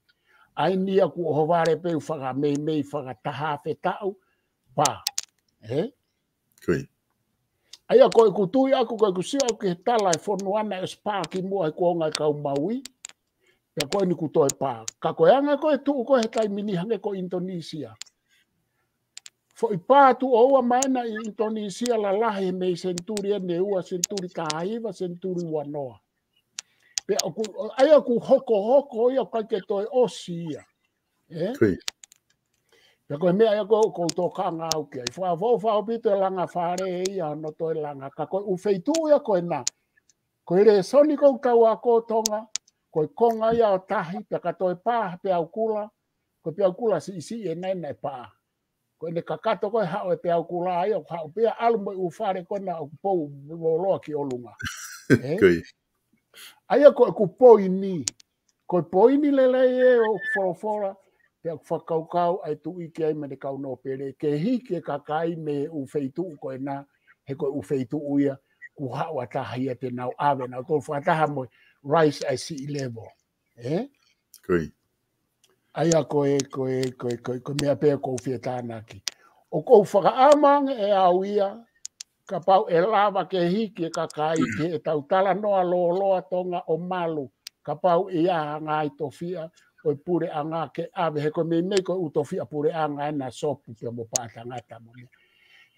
ʻA ia ʻoku ʻohovale pē ʻo fakameimei fakataha afe taʻu, pā. Ē? Ko ia. ʻA ia ko ʻeku tui ʻaku, ko ʻeku sio ʻaku ki he tala e fonua naʻe ʻosi pā kimuʻa he kuonga e kau Maui. Pea ko eni kuo toe pā. Ka ko e anga ko ē tuʻu ko ē he taimi ni hangē ko ʻInitonisia. Foʻi pā tuʻo ua mai ena ʻi ʻInitonisia lalahi he mei senituli ʻe ua, senituli taha hiva, senituli ua noa. Pea ʻoku, ʻa ia ʻoku hokohoko ia ʻoku ʻikai ke toe ʻosi ia. Ē? Ko ia. Pea ko e meʻa ia ʻoku ou tokanga au ki ai. Fakaʻofoʻofa ʻaupito e langa fale ia hono toe langa. Ka ko e ʻū feituʻu ia ko ena. Ko e lēsoni ʻoku tau ako Tonga, ko e konga ia ʻo tahi, pea ka toe pā ha peau kula, ko e peau kula siʻisiʻi ena naʻe pā. Ko ʻene kakato ko ē haʻu e peau kula ia, ʻoku haʻu pē ia ʻalu mo e ʻū fale ko ena ʻoku pou lōloa ki ʻolunga. Ē? Ko ia. ʻA ia ko ʻeku poini, ko e poini lelei ē ʻoku folofola, pea ʻoku fakakaukau ʻa e Tuʻi ki ai mo ʻene kau nōpele, ke hiki e kakai mei he ʻū feituʻu ko ena, he ko e ʻū feituʻu ia, kuo haʻu ʻa tahi ia te nau ʻave, nautolu fakataha mo e rise ʻa e sea level. Ē? Ko ia. ʻA ia ko e, ko e, ko e, ko e, ko e meʻa pē ʻoku ou fie tānaki. ʻOku ou fakaʻamange ʻe au ia, kapau ʻe lava ke hiki e kakai ki heʻetau talanoa lōloa Tonga ʻo malu, kapau ʻe ʻi ai ha ngaahi tofiʻa ʻo e puleʻanga ke ʻave, he ko e meimei ko e ʻū tofiʻa puleʻanga ena, sopu pea mo paʻa tangata mo meʻa.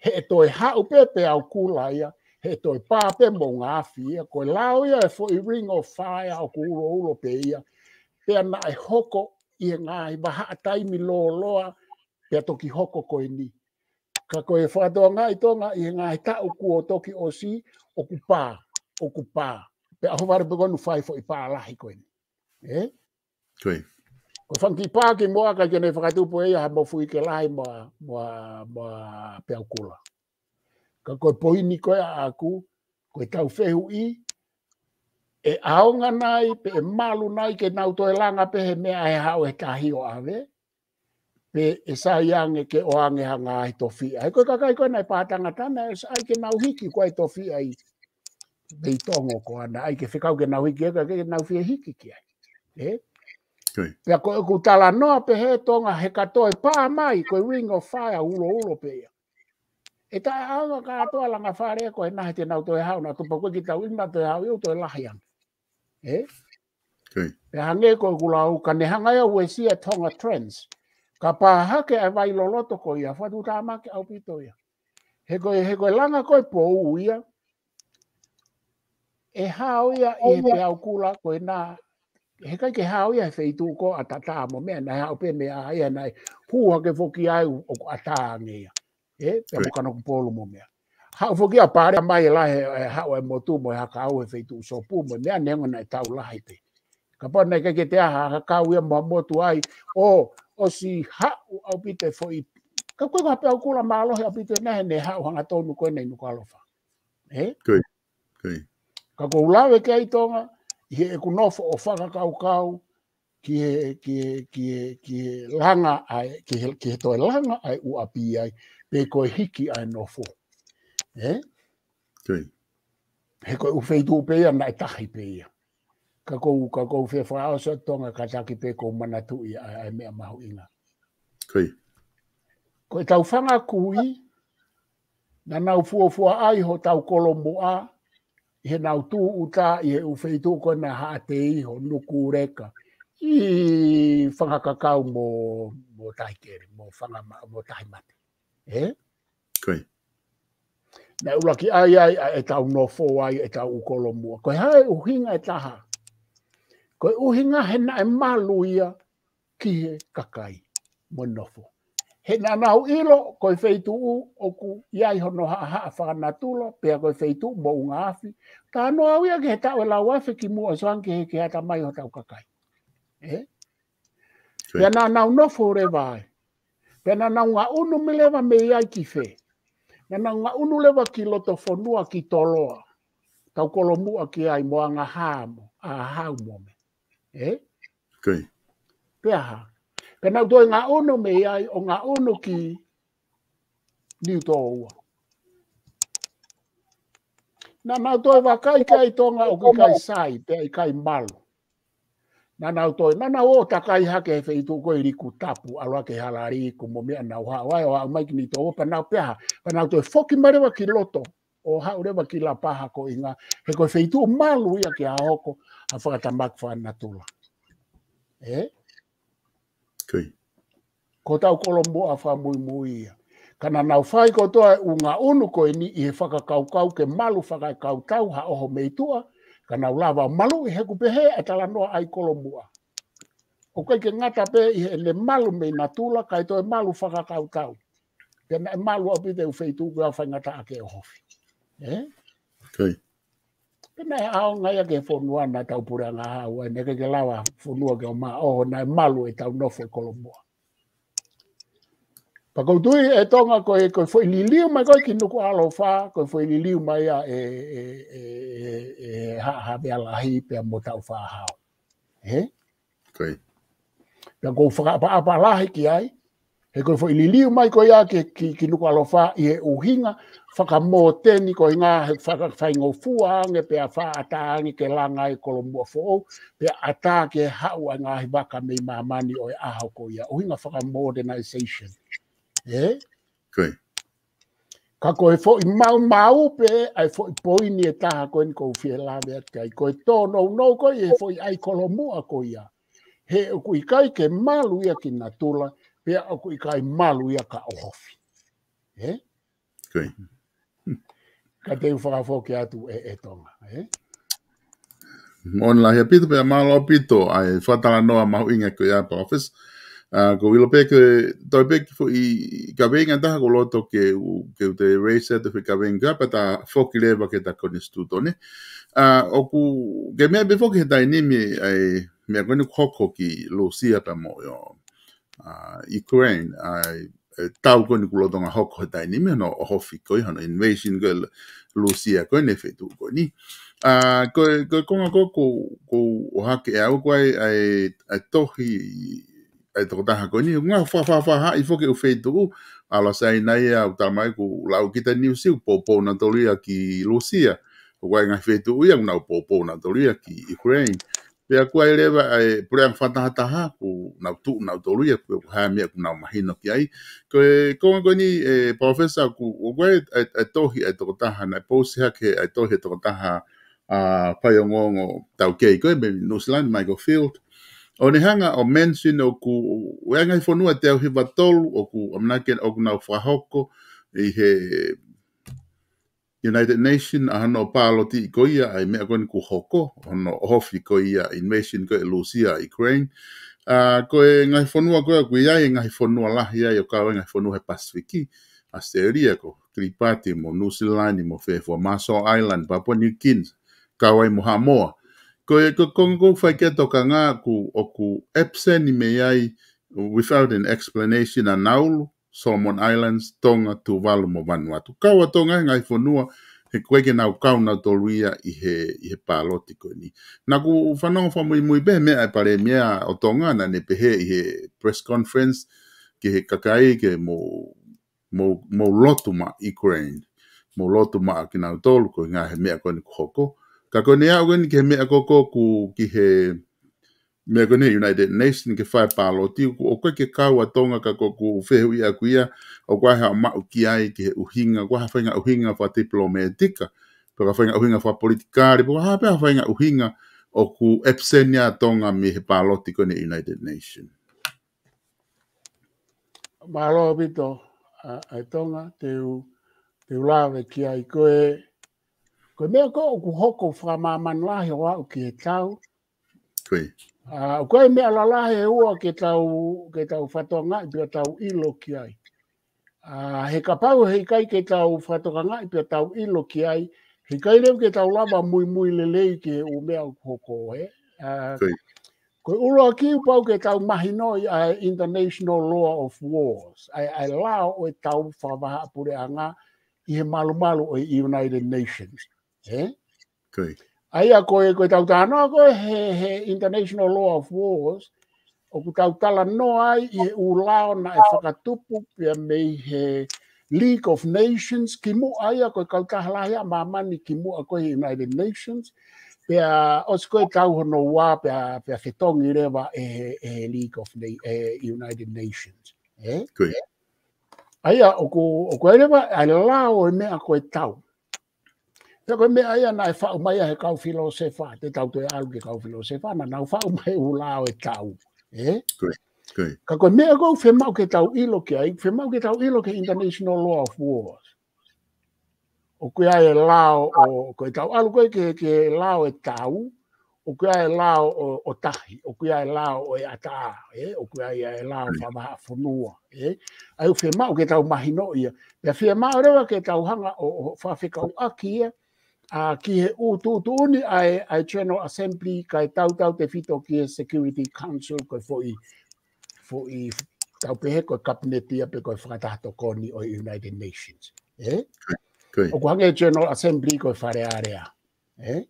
He ʻe toe haʻu pē peau kula ia, he ʻe toe pā pē moʻunga afi ia, ko e lao ia e foʻi Ring of Fire ʻoku uloulo pē ia, pea naʻe hoko ʻi he ngaahi vahaʻa taimi lōloa, pea toki hoko ko eni. Ka ko e fakatokangaʻi Tonga ʻi he ngaahi taʻu kuo toki ʻosi, ʻoku pā, ʻoku pā. Pea ʻohovale pē ko eni ʻoku fai foʻi pā lahi ko eni. Ē? Ko ia. Ko e fanga kiʻi pā kimuʻa ʻikai ke ne fakatupu ʻe ia ha mofuike lahi mo, mo, mo peau kula. Ka ko e poini ko ē ʻaʻaku, ko ʻetau fehuʻi, ʻe ʻaonga nai, pe ʻe malu nai ke nau toe langa pē he meʻa ʻe haʻu he tahi ʻo ʻave, pe ʻe sai ange ke ʻoange ha ngaahi tofiʻa. He ko e kakai ko ē naʻe paʻa tangata naʻe ʻosi ʻai ke nau hiki ko ē tofiʻa ʻi Veitongo ko ena, ʻai ke fekau ke nau hiki, ʻikai ke nau fie hiki ki ai. Ē? Ko ia. Pea ko ʻeku talanoa pē he Tonga he ka toe pā mai, ko e Ring of Fire uloulo pē ia. ʻE taʻeʻaonga kātoa langa fale ko ena he te nau toe haʻu, naʻa tupa ko ē ki tau ina toe haʻu ia ʻo toe lahi ange. Ē? Ko ia. Pea hangē ko ʻeku lau, ka ne hanga ia ʻo uesia Tonga Trends. Ka pā hake ʻa e vai loloto ko ia, fakatuʻutāmaki ʻaupito ia. He ko e, he ko e langa ko ē pou ia, ʻe hao ia ʻi he peau kula ko ena, he ʻikai ke hao ia he feituʻu ko ē ʻa Tata mo meʻa, naʻe hao pē mei ʻaia naʻe hū hake foki ai ʻoku ʻatā ange ia. Ē, pea mo Kanokupolu mo meʻa. Haʻu foki ʻa Pale mai e lahi, ʻe haʻu e motu mo e hakau he feituʻu sopu mo meʻa neongo naʻe tau lahi pē. Kapau naʻe ʻikai ke toe ʻi ai ha hakau ia mo ha motu ai, ʻo, ʻosi haʻu ʻaupito e foʻi. Ka ko e ko ha peau kula mālohi ʻaupito ena he ne haʻu hangatonu ko ena ʻi Nukuʻalofa. Ē? Ko ia. Ko ia. Ka ʻoku ou lave ki ai Tonga, ʻi heʻeku nofo ʻo fakakaukau, ki he, ki he, ki he, ki he langa ʻa e, ki he, ki he toe langa ʻa e ʻū ʻapi ai, pe ko e hiki ʻa e nofo. Ē? Ko ia. He ko e ʻū feituʻu pē ia naʻe tahi pē ia. Ka ʻoku ou, ka ʻoku ou fie fakaʻosi atu Tonga kātaki pē ʻoku ou manatuʻi ʻa e, ʻa e meʻa mahuʻinga. Ko ia. Ko ʻetau fanga kui, naʻa nau fuofua ʻai hotau kolomuʻa, ʻi heʻenau tūʻuta ʻi he ʻū feituʻu ko ena Haʻateiho, Nukuleka, ʻi Fangakakau mo, mo Tahikele, mo Fanga ma-, mo Tahimate. Ē? Ko ia. Naʻe ʻuluaki ʻai ai ʻa ʻetau nofo ai, ʻetau ʻū kolomuʻa. Ko e hā e ʻuhinga ʻe taha? Ko e ʻuhinga he naʻe malu ia ki he kakai. mo e nofo. He naʻa nau ʻilo ko e feituʻu ʻoku ʻi ai hono haʻahaʻa fakanatula, pea ko e feituʻu moʻunga afi. Talanoa au ia ki he taʻu ʻe lauafe kimuʻa ʻo soange ki he, ki he ʻatamai hotau kakai. Ē? Pea naʻa nau nofo leva ai. Pea naʻa nau ngaʻunu mei leva mei ai ki fē? Naʻa nau ngaʻunu leva ki loto fonua ki Toloa. Tau kolomuʻa ki ai mo Angahā mo ʻAhau mo meʻa. Ē? Pea hā? Pea nau toe ngaʻunu mei ai ʻo ngaʻunu ki Niutōua. Naʻa nau toe vakai ki ai Tonga ʻoku ʻikai sai, pea ʻikai malu. Naʻa nau toe, naʻa nau ō takai hake he feituʻu ko e Likutapu, ʻalu hake he hala Liku mo meʻa nau haʻu ai, ʻo aʻu mai ki Niutōua, pea nau pea hā, pea nau toe foki mai leva ki loto, ʻo haʻu leva ki Lapaha ko e ʻuhinga, he ko e feituʻu malu ia ke hoko ha fakatamaki fakanatula. Ē? Ko hotau kolomuʻa fakamuimui ia. Ka naʻa nau fai kotoa e ʻū ngaʻunu ko eni ʻi he fakakaukau ke malu fakaekautau ha ʻoho mei tuʻa, ka nau lava ʻo maluʻi he ʻoku pehē ʻa e talanoa ʻa e kolomuʻa. ʻOku ʻikai ke ngata pē ʻi heʻene malu mei natula, kae toe malu fakaekautau. Pea naʻe malu ʻaupito e ʻū feituʻu ko ia ʻo faingataʻaʻaki e ʻohofi. Ē? Pea naʻe ʻaonga ia ki he fonua naʻa tau puleʻanga haʻu ai, naʻe ʻikai ke lava fonua ke ʻomai ʻoho, naʻe malu ʻetau nofo e kolomuʻa. Pea ʻoku ou tui ʻe Tonga ko e, ko e foʻi liliu mai ko ē ki Nukuʻalofa, ko e foʻi liliu mai ia ʻe, ʻe, ʻe, ʻe, ʻe Haʻa Havea Lahi pea mo Tāufaʻāhau. Ē? Pea ʻoku ou fakaʻapaʻapa lahi ki ai, he ko e foʻi liliu mai ko ia ki, ki, ki Nukuʻalofa ʻi he ʻuhinga fakamōteni ko e ʻuhinga he fakafaingofua ange pea fakaʻatā ange ke langa e kolomuʻa foʻou, pea ʻatā ke haʻu ʻa e ngaahi vaka mei māmani ʻo e ʻaho ko ia, ʻuhinga fakamodernization. Ē? Ka ko e foʻi maumau pē, ʻa e foʻi poini ʻe taha ko eni ʻoku ou fie lave atu ai. Ko e tōnounou ko ia ʻi he foʻi ʻai kolomuʻa ko ia. He ʻoku ʻikai ke malu ia ki natula, pea ʻoku ʻikai malu ia ka ʻohofi. Ē? Ka te u fakafoki atu ʻe, ʻe Tonga. Ē? Moʻoni lahi ʻaupito pea mālō ʻaupito ʻa e fakatalanoa mahuʻinga ko ia, Palōfesa. ʻA, ʻoku ou ʻilo pē ke toe pē ki he foʻi kaveinga ʻe taha ʻoku ou loto ke u, ke u toe raise atu e foʻi kaveinga pea ta foki leva ki he ta konisitūtone. ʻA, ʻoku ke meʻa pē foki he taimi ni ʻa e meʻa ko eni ʻoku hoko ki Lūsia pea mo ʻIukuleini, ʻa e, ʻa e tau ko eni ʻoku lolotonga hoko he taimi ni, hono ʻohofi ko ia, hono invasion ko ē ʻa Lūsia ko eni e feituʻu ko eni. ʻA, ko e, ko e konga ko ē ʻoku, ʻoku ou ʻohake ʻe au ko e, ʻa e, ʻa e tohi ʻa e tokotaha ko eni, ʻoku ngaahi fakafaʻafaʻahi foki e ʻū feituʻu, ʻalu ʻo saini ai ʻa e ʻū tama ʻoku lau kita Niu Sila, poupou nautolu ia ki Lūsia. ʻOku ʻi ai e ngaahi feituʻu ia ʻoku nau poupou nautolu ia ki ʻIukuleini. Pea ʻoku ʻi ai leva ʻa e puleʻanga fakatahataha, ʻoku nau tuʻu nautolu ia, ʻoku ʻi ai ha meʻa ʻoku nau mahino ki ai. Ko e konga ko eni, ʻe Palōfesa, ʻoku, ʻoku ʻi ai ʻa e, ʻa e tohi ʻa e tokotaha, naʻe post hake ʻa e tohi ʻa e tokotaha, ʻa, faiongoongo taukei ko ē mei Nuʻusila ni, Michael Field. ʻO ne hanga ʻo mention ʻoku, ʻoku ʻi ai e ngaahi fonua ʻe teau hiva tolu, ʻoku ʻamanaki ʻoku nau fakahoko ʻi he United Nation ʻa hono pāloti ko ia ʻa e meʻa ko eni ʻoku hoko, hono ʻohofi ko ia e invasion ko ē ʻa Lūsia ʻa ʻIukuleini. ʻA, ko e ngaahi fonua ko ē ʻoku ʻi ai e ngaahi fonua lahi ai ʻo kau ai e ngaahi fonua he Pasifiki, ʻAositelēlia ko Kiripati mo Nuʻusila ni mo fē fua, Marshall Island, Papua New Guinea, kau ai mo Haʻamoa. Ko e, ko, ko, ʻoku ou fai ki ai e tokanga ʻoku, ʻoku absent mei ai, without an explanation, ʻa Nauru, Solomon Islands, Tonga, Tuvalu mo Vanuatu. Kau ʻa Tonga he ngaahi fonua, he ʻoku ʻikai ke nau kau nautolu ia ʻi he, ʻi he pāloti ko eni. Naʻa ku fanongo fakamuimui pē he meʻa ʻa e Palēmia ʻo Tonga, naʻa ne pehē ʻi he press conference ki he kakai ke mou, mou, mou lotu maʻa ʻIukuleini. Mou lotu maʻa kinautolu koeʻuhi he meʻa ko eni ʻoku hoko. Ka ko eni aʻu ko eni ki he meʻa ko ē ʻoku ki he meʻa ko eni United Nation ke fai e pāloti, ʻoku ʻikai ke kau ʻa Tonga ka ʻoku ou fehuʻi ʻaku ia, ʻoku ʻi ai haʻo maʻu ki ai ki he ʻuhinga, ʻoku ʻi ai ha faʻahinga ʻuhinga fakatipilōmētika, pe ko ha faʻahinga ʻuhinga fakapolitikale, pe ko ha pē ha faʻahinga ʻuhinga ʻoku absent ai ʻa Tonga mei he pāloti ko eni United Nation. Mālō ʻaupito, ʻa, ʻa e Tonga, te u, te u lave ki ai ko e, ko e meʻa ko ē ʻoku hoko fakamāmani lahi ʻo aʻu ki he tau, Ko ia. ʻA, ʻoku ʻi ai e meʻa lalahi ʻe ua ke tau, ke tau fakatokangaʻi pea tau ʻilo ki ai. ʻA, he kapau heʻikai ke tau fakatokangaʻi pea tau ʻilo ki ai, heʻikai leva ke tau lava muimui lelei ki he ʻū meʻa ʻoku hoko, ē? ʻA, Ko ia. ko e ʻuluaki ʻoku pau ke tau mahinoʻi ʻa e International Law of Wars, ʻa e, ʻa e lao ʻo e tau fakavahaʻapuleʻanga ʻi he malumalu ʻo e United Nations, ē? Ko ia. ʻA ia ko e, ko e tau talanoa ko ē he, he International Law of Wars, ʻoku tau talanoa ai ʻi he ʻū lao naʻe fakatupu pea mei he League of Nations, kimuʻa ia ko e kautaha lahi ʻa māmani kimuʻa ko e United Nations, pea ʻosi ko e tau hono ua pea, pea fetongi leva ʻe he, ʻe he League of Na-, ʻe he United Nations. Ē? Ko ia. ʻA ia ʻoku, ʻoku ʻi ai leva ʻa e lao ʻo e meʻa ko e tau. Pea ko e meʻa ia naʻe faʻu mai ia he kau filōsefa, te tau toe ʻalu ki he kau filōsefa, naʻa nau faʻu mai ʻū lao ʻo e tau. Ē? Ko ia, ko ia. Ka ko e meʻa ʻoku fiemaʻu ke tau ʻilo ki ai, fiemaʻu ke tau ʻilo ki he International Law of Wars. ʻOku ʻi ai e lao ʻo, ko e tau ʻalu ko ē ki he, ki he lao ʻo e tau, ʻoku ʻi ai e lao ʻo, ʻo tahi, ʻoku ʻi ai e lao ʻo e ʻatā, ē? ʻOku ʻi ai e lao fakavahaʻafonua, ē? ʻA ia ʻoku fiemaʻu ke tau mahinoʻi ia. Pea fiemaʻu leva ke tau hanga ʻo, ʻo fakafekauʻaki ia, ʻa, ki he ʻū tuʻutuʻuni ʻa e, ʻa e General Assembly kae tautautefito ki he Security Council ko e foʻi, foʻi tau pehē ko e kapineti ia pe ko e fakataha tokoni ʻo e United Nations. Ē? Ko ia. ʻOku hangē General Assembly ko e Fale Alea. Ē?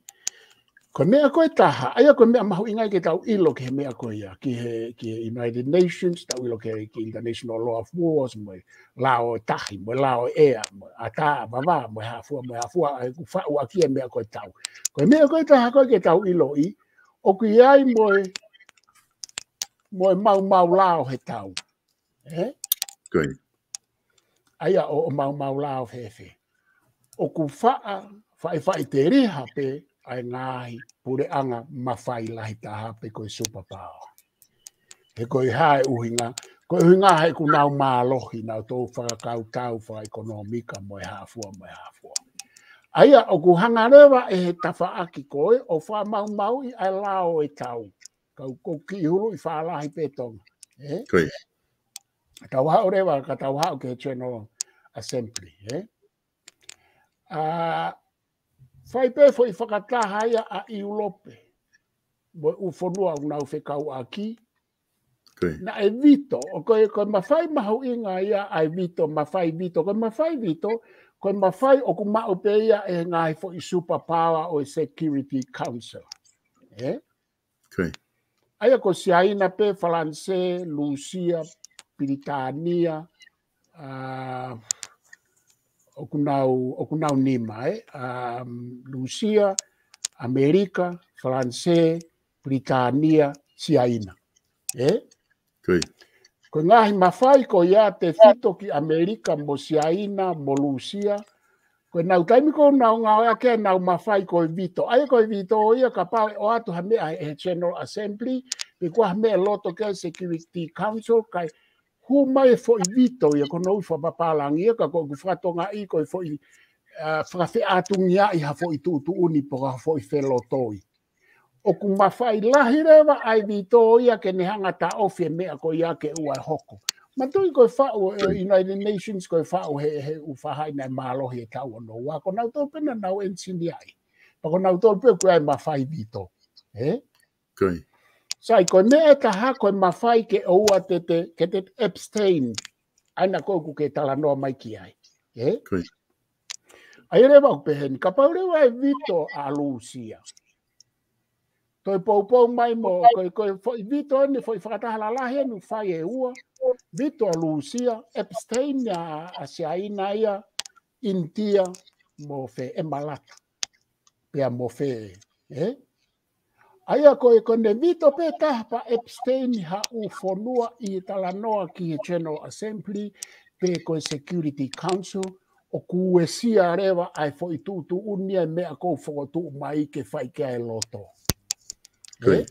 Ko e meʻa ko e taha, ʻa ia ko e meʻa mahuʻinga ia ke tau ʻilo ki he meʻa ko ia, ki he, ki he United Nations, tau ʻilo ki he, ki he International Law of Wars, mo e lao ʻo e tahi, mo e lao ʻo e ʻea, mo e ʻatā, vavā, mo e hā fua, mo e hā fua, ʻa ia ʻoku faʻu ʻaki e meʻa ko e tau. Ko e meʻa ko e taha ko ē ke tau ʻiloʻi, ʻoku ʻi ai mo e, mo e maumau lao he tau. Ē? Ko ia. ʻA ia ʻo, ʻo maumau lao fēfē. ʻOku faʻa, faʻifaʻiteliha pē ʻa e ngaahi puleʻanga mafai lahi taha pe ko e superpower. He ko e hā e ʻuhinga, ko e ʻuhinga he ʻoku nau mālohi, nau tau fakakautau, fakaʻekonōmika, mo e hā fua, mo e hā fua. ʻA ia ʻoku hanga leva ʻe he tafaʻaki ko ē ʻo fakamaumauʻi ʻa e lao ʻo e tau. Kau ko ki hulu i fālahi pē Tonga. Ē? Ko ia. Tau haʻu leva, ka tau haʻu ki he General Assembly, ē? ʻA, fai pē foʻi fakataha ia ʻa ʻIulope. Mo e ʻū fonua ʻoku nau fekauʻaki. Ko ia. Naʻe vito, ʻo ko e, ko e mafai mahuʻinga ia ʻa e vito, mafai vito, ko e mafai vito, ko e mafai ʻoku maʻu pē ia ʻe he ngaahi foʻi superpower ʻo e Security Council. Ē? Ko ia. ʻA ia ko Siaina pē, Falanisē, Lūsia, Pilitānia, ʻa, ʻoku nau, ʻoku nau nima, ē? ʻA, Lūsia, ʻAmelika, Falanisē, Pilitānia, Siaina. Ē? Ko ia. Ko e ngaahi mafai ko ia tefito ki ʻAmelika mo Siaina mo Lūsia, ko e nau taimi ko ē ʻoku nau ngāueʻaki ʻenau mafai ko e vito. ʻA ia ko e vito ia kapau ʻe ʻoatu ha meʻa he, he General Assembly, pe ko ha meʻa loto ki he Security Council, kae hū mai e foʻi vito ia ko hono ui fakapapālangi ia, ka ko ʻeku fakatongaʻi ko e foʻi, ʻa, fakafeʻātungiaʻi ha foʻi tuʻutuʻuni pe ko ha foʻi felotoi. ʻOku mafai lahi leva ʻa e vito ia ke ne hanga taʻofi e meʻa ko ia ke ʻoua ʻe hoko. Manatuʻi ko e faʻu ʻe Ko ia. United Nations, ko e faʻu he, he ʻū faʻahi naʻe mālohi he tau hono ua. Ko nautolu pē naʻa nau ʻenisiniaʻi. Pea ko nautolu pē ʻoku ʻi ai e mafai vito. Ē? Ko ia. Sai, ko e meʻa ʻe taha, ko e mafai ke ʻoua te te, ke te abstain. ʻA ia ko ē ʻoku ke talanoa mai ki ai. Ē? Ko ia. ʻA ia leva ʻoku pehē ni, kapau leva ʻe vito ʻa Lūsia. Toe poupou mai mo, ko e, ko e foʻi vito eni, foʻi fakataha lalahi eni ʻoku fai ʻe ua. Vito ʻa Lūsia, abstain ʻa, ʻa Siaina ia, ʻInitia, mo fē, ʻEmalata. Pea mo fē, ē? ʻA ia ko e, ko ʻene vito pē taha pea abstain ha ʻū fonua ʻi he talanoa ki he General Assembly, pe ko e Security Council, ʻoku uesia leva ʻa e foʻi tuʻutuʻuni ʻa e meʻa ʻoku fokotuʻu mai ke fai ki ai e loto. Ko ia. Ē?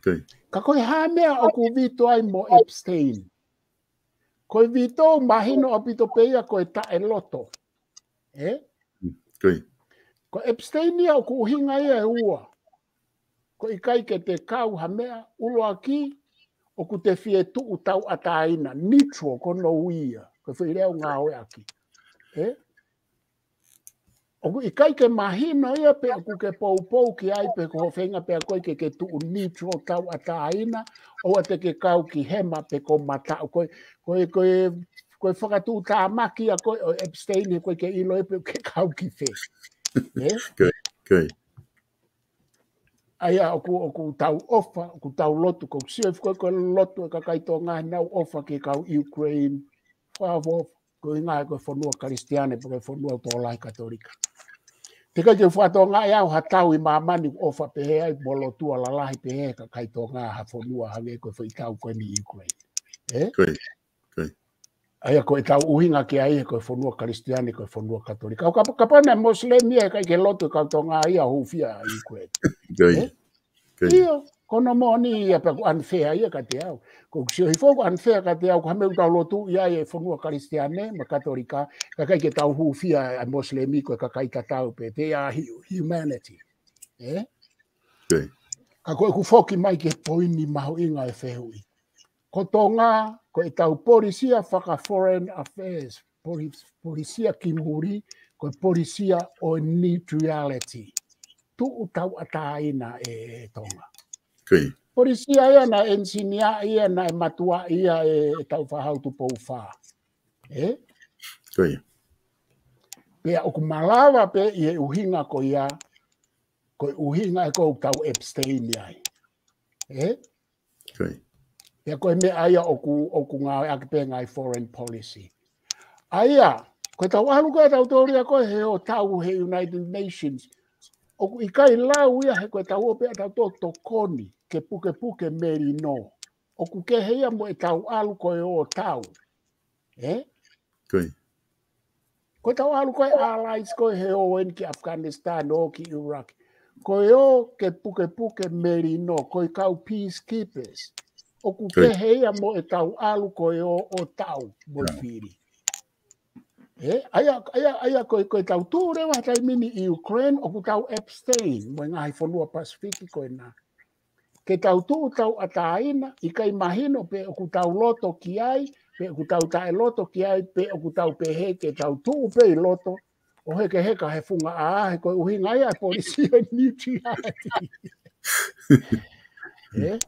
Ko ia. Ka ko e hā e meʻa ʻoku vito ai mo abstain? Ko e vito mahino ʻaupito pē ia ko e taʻeloto. Ē? Mm, ko ia. Ko e abstain ia ʻoku ʻuhinga ia ʻe ua. ko e ʻikai ke te kau ha meʻa, ʻuluaki, ʻoku te fie tuʻu tauʻatāina, neutral, ko hono ui ia, ko e foʻi lea ʻoku ngāueʻaki. Ē? ʻOku ʻikai ke mahino ia pe ʻoku ke poupou ki ai pe ko hoʻo feinga pē ʻa koe ke ke tuʻu neutral tauʻatāina, ʻoua te ke kau ki hema pe ko mataʻu. Ko e, ko e, ko e, ko e fakatuʻutāmaki ʻa koe ʻo abstain he ʻoku ʻikai ke ʻilo ʻe koe pe ʻoku ke kau ki fē. Ē? Ko ia, ko ia. ʻA ia ʻoku, ʻoku tau ʻofa, ʻoku tau lotu, ʻoku ou sio ʻi he ko e, ko e lotu ʻa e kakai Tonga ʻenau ʻofa ki he kau Ukraine, fakaʻofoʻofa, ko e ʻuhinga he ko e fonua Kalisitiane, pe ko e fonua tokolahi Katolika. Teʻeki ai ke u fakatokangaʻi au ha tau ʻi māmani ʻoku ʻofa pehē ai mo lotua lalahi pehē ʻa e kakai Tonga ha fonua hangē ko e foʻi tau ko eni ʻi Ukraine. Ē? Ko ia, ko ia. ʻA ia ko ʻetau ʻuhinga ki ai he ko e fonua Kalisitiane, ko e fonua Katolika. ʻO kapa-, kapau naʻe Moslem ia ʻe ʻikai ke lotu e kau Tonga ia ʻo hūfia ʻa Ukraine. Ko ia. Ē? Ko ia. ʻIo, ko hono moʻoni ia pea ʻoku unfair ia kiate au. ʻOku ou sio hifo ʻoku unfair kiate au, ko e hā e meʻa ʻoku tau lotu ʻi ai e fonua Kalisitiane mo e Katolika, kae ʻikai ke tau hūfia ʻa e Moslem ko e kakai tatau pē, they are hu-, humanity. Ē? Ko ia. Ka ko ʻeku foki mai ki he poini mahuʻinga e fehuʻi. Ko Tonga, ko ʻetau polisi ia faka-foreign affairs, poli-, polisi ia ki muli, ko e polisi ia ʻo e neutrality. Tuʻu tauʻatāina ʻe Tonga. Ko ia. Polisi ia naʻe ʻenisinia ia, naʻe mātuʻaki ia ʻe, ʻe Tāufaʻāhau Tupou Fā. Ē? Ko ia. Pea ʻoku malava pē ʻi he ʻuhinga ko ia, ko e ʻuhinga ē ʻoku tau abstain ai. Ē? Ko ia. Pea ko e meʻa ia ʻoku, ʻoku ngāueʻaki pē ngaahi foreign policy. ʻA ia, ko ʻetau ʻalu ko ē ʻa tautolu ia ko ē he ō tau he United Nations, ʻoku ʻikai lau ia he ko ʻetau ō pē ʻa tautolu ʻo tokoni ke pukepuke melino. ʻOku kehe ia mo ʻetau ʻalu ko ē ʻo tau. Ē? Ko ia. Ko ʻetau ʻalu ko ē allies ko ē he ō eni ki Afghanistan, ō ki Iraq. Ko e ō ke pukepuke melino, ko e kau peacekeepers. ʻOku Ko ia. Kehe ia mo ʻetau ʻalu ko ē ʻo, ʻo tau mo e Tau. Fili. Ē, ʻa ia, ʻa ia, ʻa ia ko e, ko ʻetau tuʻu leva he taimi ni ʻi Ukraine, ʻoku tau abstain mo e ngaahi fonua Pasifiki ko ena. Ke tau tuʻu tauʻatāina, ʻikai mahino pe ʻoku tau loto ki ai, pe ʻoku tau taʻeloto ki ai, pe ʻoku tau pehē ke tau tuʻu pē ʻi loto, ʻo hekeheka he funga ʻā, he ko e ʻuhinga ia e polisi ʻo e neutrality. Ē?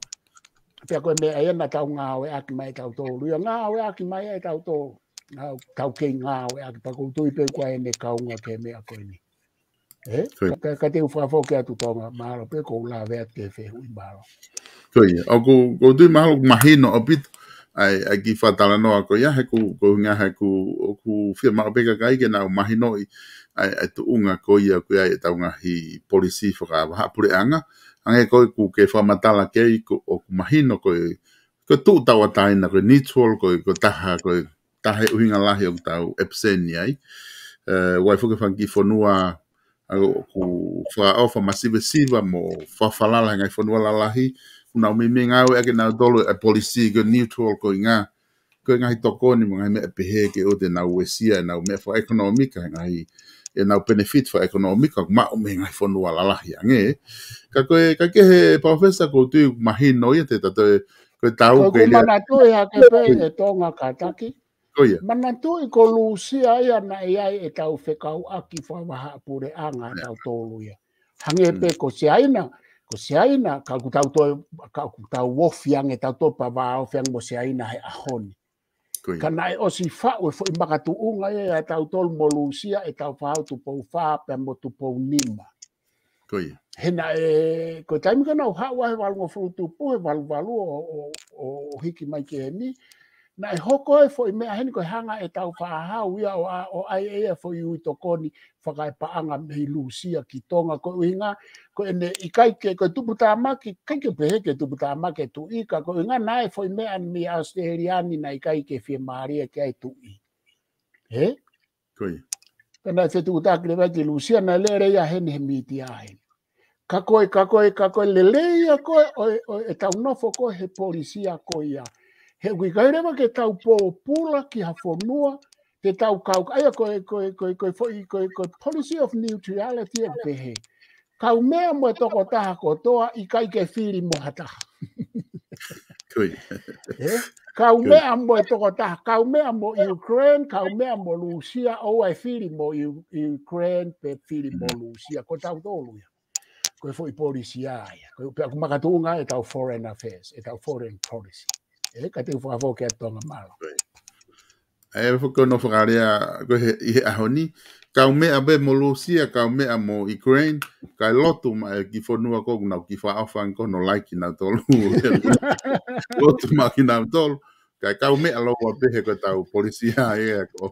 Pea ko e meʻa ia naʻa tau ngāueʻaki mai ʻe tautolu, ia ngāueʻaki mai ʻe tautolu. Ngāu-, tau kei ngāueʻaki, pea ʻoku ou tui pē ʻoku ʻi ai ʻene kaunga ki he meʻa ko eni. Ē? Ko ia. Ka, ka, ka te u fakafoki atu Tonga, mahalo pē ʻoku ou lave atu ki he fehuʻi, mahalo. Ko ia, ʻoku, ʻoku ou tui mahalo ʻoku mahino ʻaupito ʻa e, ʻa e kiʻi fakatalanoa ko ia, he ʻoku, ko e ʻuhinga he ʻoku, ʻoku fiemaʻu pē kakai ke nau mahinoʻi ʻa e, ʻa e tuʻunga ko ia ʻoku ʻi ai ʻetau ngaahi polisi fakavahaʻapuleʻanga. Hangē ko ē ʻoku ke fakamatala ki ai, ʻoku, ʻoku mahino ko e, ko e tuʻu tauʻatāina, ko e neutral, ko e, ko e taha, ko e taha e ʻuhinga lahi ʻoku tau abstain ai. Ē, ʻoku ʻi ai foki e fanga kiʻi fonua ʻoku fakaʻofa masivesiva mo fakafalala he ngaahi fonua lalahi, ʻoku nau meimei ngāueʻaki ʻe nautolu ʻa e polisi ko e neutral ko e ʻuhinga, ko e ngaahi tokoni mo e ngaahi meʻa pehē ke ʻoua te nau uesia ʻenau meʻa fakaʻekonōmika he ngaahi, ʻenau benefit fakaʻekonōmika ʻoku maʻu mei he ngaahi fonua lalahi ange. Ka ko e, ka ko e he Palōfesa ʻoku ou tui ʻoku mahino ia te ta toe, ko e tau Ko e ke lea. Manatuʻi hake pē ʻe Tonga kātaki. Ko ia. Manatuʻi ko Lūsia ia naʻe ʻi ai ʻetau fekauʻaki fakavahaʻapuleʻanga ʻa tautolu ia. Hangē pē ko Siaina, ko Siaina, ka ʻoku tau toe, ka ʻoku tau ofi ange, tau toe pē vāofi ange mo Siaina he ʻaho ni. Ko ia. Ka naʻe ʻosi faʻu e foʻi makatuʻunga ia ʻa tautolu mo Lūsia ʻe Tāufaʻāhau Tupou Fā pea mo Tupou Nima. Ko ia. He naʻe, ko e taimi ko ē naʻa ku haʻu ai he valungofulu tupu, he valuvalu ʻo, ʻo, ʻo, ʻo hiki mai ki heni, naʻe hoko e foʻi meʻa heni ko e hanga ʻe Tāufaʻāhau ia ʻo ʻa-, ʻo ʻai ʻe ia e foʻi ui tokoni fakaepaʻanga mei Lūsia ki Tonga, ko e ʻuhinga, ko ʻene ʻikai ke, ko e tuputāmaki, ʻikai ke pehē ke tuputāmaki e tuʻi, ka ko e ʻuhinga naʻe foʻi meʻa mei ʻAositelēlia ni naʻe ʻikai ke fiemālie ki ai e tuʻi. Ē? Ko ia. Ka naʻe fetuʻutaki leva ki Lūsia, naʻe lele ia heni he mītia heni. Ka ko e, ka ko e, ka ko e lelei ia ko ē, ʻo e, ʻo e, ʻetau nofo ko ē he polisi ia ko ia. He ʻoku ʻikai leva ke tau pōpula ki ha fonua, ke tau kau, ʻa ia ko e, ko e, ko e, ko e foʻi, ko e, ko e policy of neutrality ʻoku pehē. Kaumeʻa mo e tokotaha kotoa, ʻikai ke fili mo ha taha. Kaumeʻa mo e tokotaha, kaumeʻa mo Ukraine, kaumeʻa mo Lūsia, ʻoua ʻe fili mo Ukraine pe fili mo Lūsia. Ko tautolu ia. Ko e foʻi polisi ia. Ko e pea ʻoku makatuʻunga ʻetau foreign affairs, ʻetau foreign policy. ʻE, ka te u fakafo ki a Tonga, mālō. ʻE, foki ʻo fakalea, ko he, ʻi he ʻaho ni, kaumeʻa pē mo Lūsia, kaumeʻa mo Ukraine, kae lotu mai ki fonua ko ē ʻoku nau kiʻi fakaʻofa ange ko hono laiki nautolu. Lotu mai kinautolu, kae kaumeʻa lōua pē he ko ʻetau polisi ia, ʻe, ko,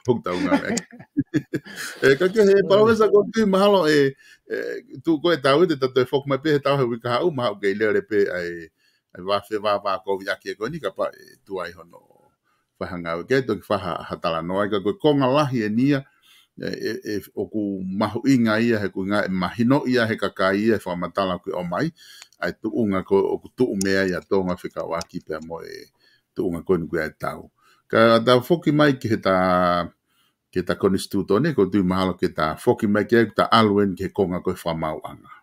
ʻoku tau ngāue. ʻE, ka ke he palōfesa ko tui mahalo ʻe, ʻe, tuʻu ko ē tau ʻi te tau toe foki mai pē he tau he uike kahaʻu, mahalo kei lele pē ʻa e, ʻa e vāfevāvākoviʻaki ʻe ko eni kapau ʻe tuai hono fakahangau ke toki fai ha talanoa, ʻa ia ko e konga lahi eni ia, ʻe, ʻe, ʻoku mahuʻinga ia he ʻoku ʻuhinga ʻe mahino ia he kakai ia ʻe fakamatala ʻoku ʻomai ʻa e tuʻunga ko ē ʻoku tuʻu mei ai ʻa Tonga fekauʻaki pea mo e tuʻunga ko eni ʻoku ʻi ai ʻetau. Ka tau foki mai ki he ta, ki he ta konisitūtone, ko tui mahalo ke ta foki mai ki ai, ta ʻalu eni ki he konga ko e fakamaauʻanga.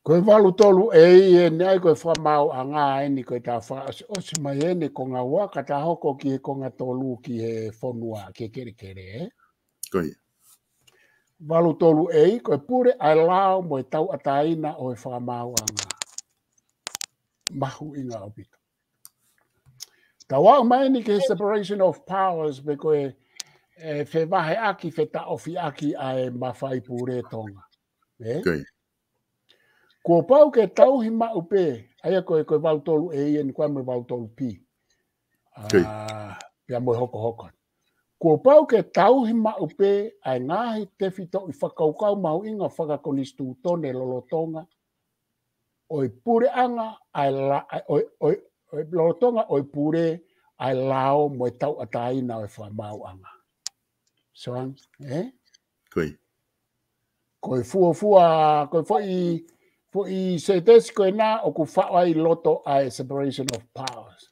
Ko e valu tolu A eni ʻa e ko e fakamaauʻanga eni ko e ta fakaʻosiʻosi mai eni konga ua ka ta hoko ki he konga tolu ki he fonua, ki he kelekele, ʻe? Ko ia. Valu tolu A, ko e pule ʻa e lao mo e tauʻatāina ʻo e fakamaauʻanga. Mahuʻinga ʻaupito. Tau aʻu mai eni ki he separation of powers pe ko e, ʻe, fevaheʻaki, fetaʻofiʻaki ʻa e mafai pule Tonga. ʻE? Kuo pau ke tauhi maʻu pē, ʻa ia ko e, ko e valu tolu A eni ko e mo e valu tolu B. ʻA, pea mo e hokohoko. Kuo pau ke tauhi maʻu pē ʻa e ngaahi tefitoʻi fakakaukau mahuʻinga fakakonisitūtone lolotonga ʻo e puleʻanga ʻa e la, ʻo e, ʻo e, ʻo e lolotonga ʻo e pule ʻa e lao mo e tauʻatāina ʻo e fakamaauʻanga. Soang, ʻe? Ko e fuofua, ko e foʻi, foʻi sētesi ko ena ʻoku faʻu ai loto ʻa e separation of powers.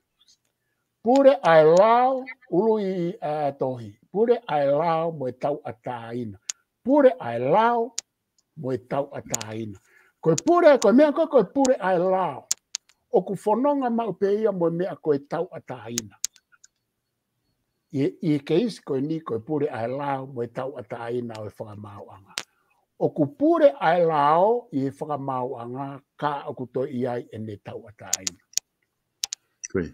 Pule ʻa e lao, ului ʻa e tohi. Pule ʻa e lao mo e tauʻatāina. Pule ʻa e lao mo e tauʻatāina. Ko e pule, ko e meʻa ko e, ko e pule ʻa e lao, ʻoku fononga maʻu pē ia mo e meʻa ko e tauʻatāina. ʻI, ʻi he keisi ko eni ko e pule ʻa e lao mo e tauʻatāina ʻo e fakamaauʻanga. ʻOku pule ʻa e lao ʻi he fakamaauʻanga ka ʻoku toe ʻi ai ʻene tauʻatāina.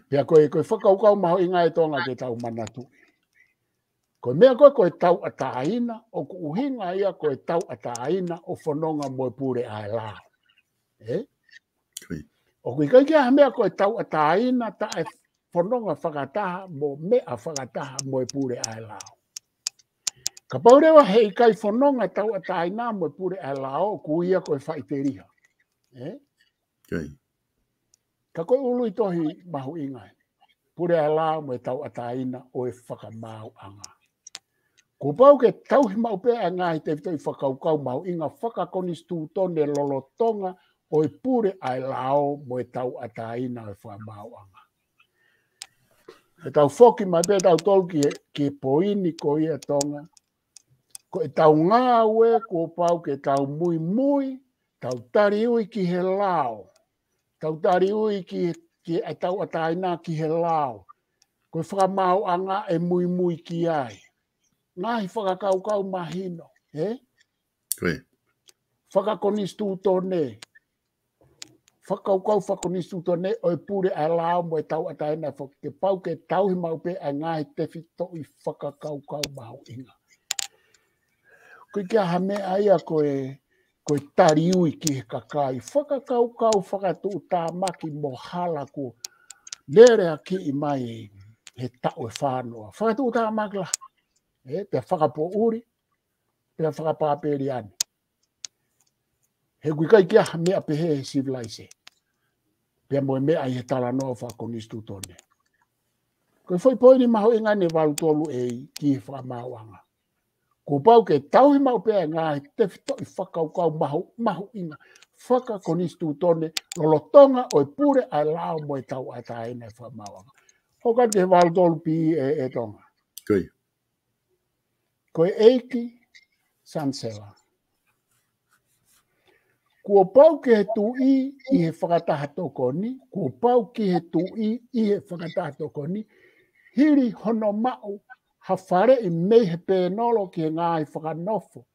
Pea ko e, ko e fakakaukau mahuʻinga ʻe Tonga ke tau manatuʻi. Ko e meʻa ko e, ko e tauʻatāina, ʻoku ʻuhinga ia ko e tauʻatāina ʻo fononga mo e pule ʻa e lao. ʻE? ʻOku ʻikai ke ʻi ai ha meʻa ko e tauʻatāina taʻe fononga fakataha mo meʻa fakataha mo e pule ʻa e lao. Kapau leva he ʻikai fononga tauʻatāina mo e pule ʻa e lao, ʻoku ia ko e faʻiteliha. ʻE? Ka ko e ului tohi mahuʻinga ʻeni. Pule ʻa e lao mo e tauʻatāina ʻo e fakamaauʻanga. Kuo pau ke tauhi maʻu pē ʻa e ngaahi tefitoʻi fakakaukau mahuʻinga fakakonisitūtone lolotonga ʻo e pule ʻa e lao mo e tauʻatāina ʻo e fakamaauʻanga. Ke tau foki mai pē tautolu ki he, ki he poini ko ia Tonga. Ko ʻetau ngāue kuo pau ke tau muimui, tau taliui ki he lao. Tau taliui ki, ki he tauʻatāina ki he lao. Ko e fakamaauʻanga ʻe muimui ki ai. Ngaahi fakakaukau mahino, ʻe? Fakakonisitūtone. Fakakaukau fakakonisitūtone ʻo e pule ʻa e lao mo e tauʻatāina, ke pau ke tauhi maʻu pē ʻa e ngaahi tefitoʻi fakakaukau mahuʻinga. ʻOku ʻikai ke ʻi ai ha meʻa ia ko e, ko e taliui ki he kakai. Fakakaukau fakatuʻutāmaki mo hala kuo lele ʻaki mai he taʻu ʻe fāngofulu. Fakatuʻutāmaki lahi. ʻE, pea fakapoʻuli, pea fakapapeliane. He ʻoku ʻikai ke ʻi ai ha meʻa pehē he sivilaise. Pea mo e meʻa ʻi he talanoa fakakonisitūtone. Ko e foʻi poini mahuʻinga ʻeni valu tolu A ki he fakamaauʻanga. Kuo pau ke tauhi maʻu pē ʻa e ngaahi tefitoʻi fakakaukau mahu, mahuʻinga fakakonisitūtone lolotonga ʻo e pule ʻa e lao mo e tauʻatāina ʻo e fakamaauʻanga. Hoko atu ki he valu tolu B, ʻe, ʻe Tonga. Ko e ʻEiki Sanisela. Kuo pau ki he tuʻi ʻi he fakataha tokoni, kuo pau ki he tuʻi ʻi he fakataha tokoni, hili hono maʻu ha faleʻi mei he pēnolo ki he ngaahi fakanofo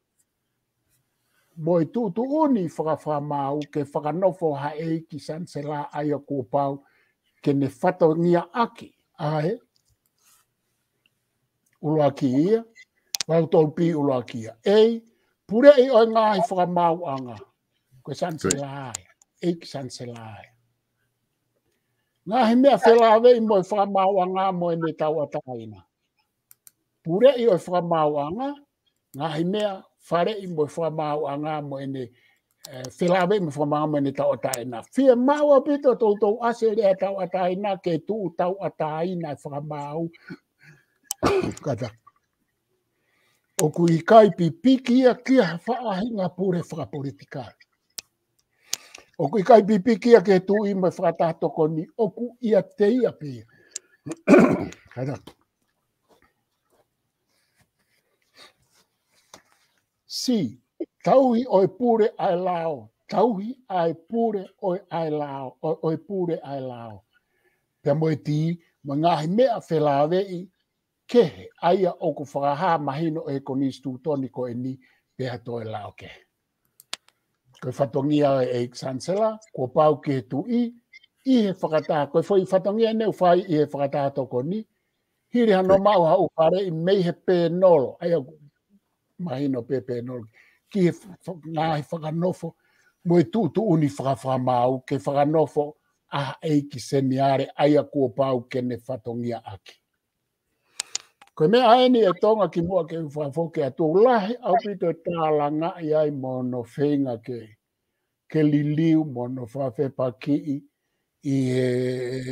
mo e tuʻutuʻuni fakafakamaau ke fakanofo ha ʻeiki sanisela ʻa ia kuo pau ke ne fatongiaʻaki. ʻA e ʻuluaki ia, valu tolu B ʻuluaki ia. A, puleʻi ʻo e ngaahi fakamaauʻanga. Ko e sanisela ia, ʻeiki sanisela ia. Ngaahi meʻa felāveʻi mo e fakamaauʻanga mo ʻene tauʻatāina. Puleʻi ʻo e fakamaauʻanga, ngaahi meʻa faleʻi mo e fakamaauʻanga mo ʻene, eh, felāveʻi mo e fakamaauʻanga mo ʻene tauʻatāina. Fiemaʻu ʻaupito toutou ʻasi e lea tauʻatāina ke tuʻu tauʻatāina e fakamaau. Kātaki. ʻOku ʻikai pipiki ia ki ha faʻahinga pule fakapolitikale. ʻOku ʻikai pipiki ia ki he tuʻi mo e fakataha tokoni, ʻoku ʻiate ia pē ia. Kātaki. C, tauhi ʻo e pule ʻa e lao, tauhi ʻa e pule ʻo e ʻa e lao, ʻo, ʻo e pule ʻa e lao. Pea mo e D, mo e ngaahi meʻa felāveʻi kehe, ʻa ia ʻoku fakahā mahino ʻe he konisitūtone ko eni pea toe lao kehe. Ko e fatongia ʻo e ʻeiki sanisela, kuo pau ki he tuʻi, ʻi he fakataha, ko e foʻi fatongia ʻeni ʻoku fai ʻi he fakataha tokoni, hili hano maʻu haʻu faleʻi mei he pēnolo, ʻa ia ʻoku mahino pē pēnolo, ki he fa-, ngaahi fakanofo, mo e tuʻutuʻuni fakafakamaau, ke fakanofo ʻa e ʻeiki seniale, ʻa ia kuo pau ke ne fatongiaʻaki. Ko e meʻa ʻeni ʻe Tonga kimuʻa ke u fakafoki atu, ʻoku lahi ʻaupito e tālangaʻi ai mo hono feinga ke, ke liliu mo hono fakafepakiʻi ʻi he,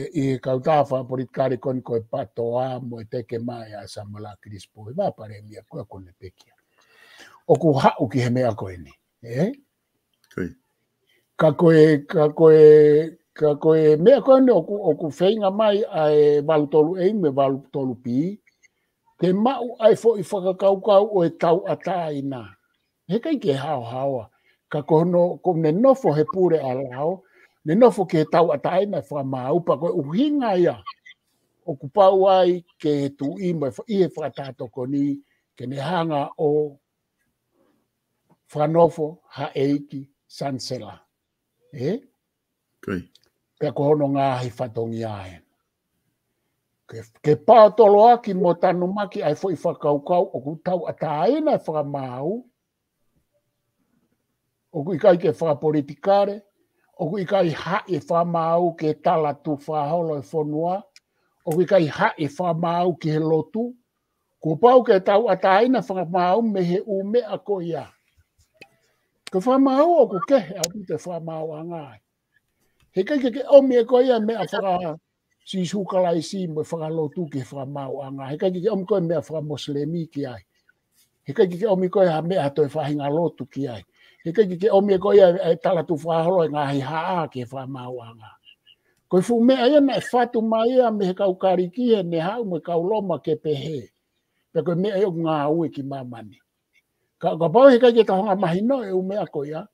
ʻi he kautaha fakapolitikale ko eni ko e PATOA mo e teke mai ʻa Samuela Kilisipo he palēmia ko ē kuo ne pekia. ʻOku haʻu ki he meʻa ko eni, ē? Ka ko e, ka ko e, ka ko e meʻa ko eni ʻoku, ʻoku feinga mai ʻa e valu tolu A mo e valu tolu B, ke maʻu ʻa e foʻi fakakaukau ʻo e tauʻatāina. Heʻikai ke haohaoa. Ka ko hono, ko ʻene nofo he pule ʻa e lao, ne nofo ki he tauʻatāina e fakamaau pea ko e ʻuhinga ia ʻoku pau ai ke tuʻi mo e fa-, ʻi he fakataha tokoni, ke ne hanga ʻo fakanofo ha ʻeiki sanisela. Ē? Pea ko hono ngaahi fatongia ē. Ke, ke paotoloaki mo tanumaki ʻa e foʻi fakakaukau ʻoku tauʻatāina e fakamaau, ʻoku ʻikai ke fakapolitikale, ʻoku ʻikai haʻi e fakamaau ke tala tuʻu fakaholo e fonua, ʻoku ʻikai haʻi e fakamaau ki he lotu, kuo pau ke tauʻatāina fakamaau mei he ʻū meʻa ko ia. Ko e fakamaau ʻoku kehe ʻaupito e fakamaauʻanga ai. Heʻikai ke ke ʻomi ʻe koe ia meʻa faka Sīsū Kalaisi mo e fakalotu ki he fakamaauʻanga. Heʻikai ke ke ʻomi koe meʻa fakamosilemi ki ai. Heʻikai ke ke ʻomi koe ha meʻa ha toe faʻahinga lotu ki ai. Heʻikai ke ke ʻomi ʻe koe ia e tala tuʻu fakaholo e ngaahi haʻa ki he fakamaauʻanga. Ko e fuʻu meʻa ia naʻe fatu mai ia mei he kau Kalisi heʻene haʻu mo e kau Loma ke pehē. Pea ko e meʻa ia ʻoku ngāue ki māmani. Ka, kapau heʻikai ke tau hanga mahino e ʻū meʻa ko ia,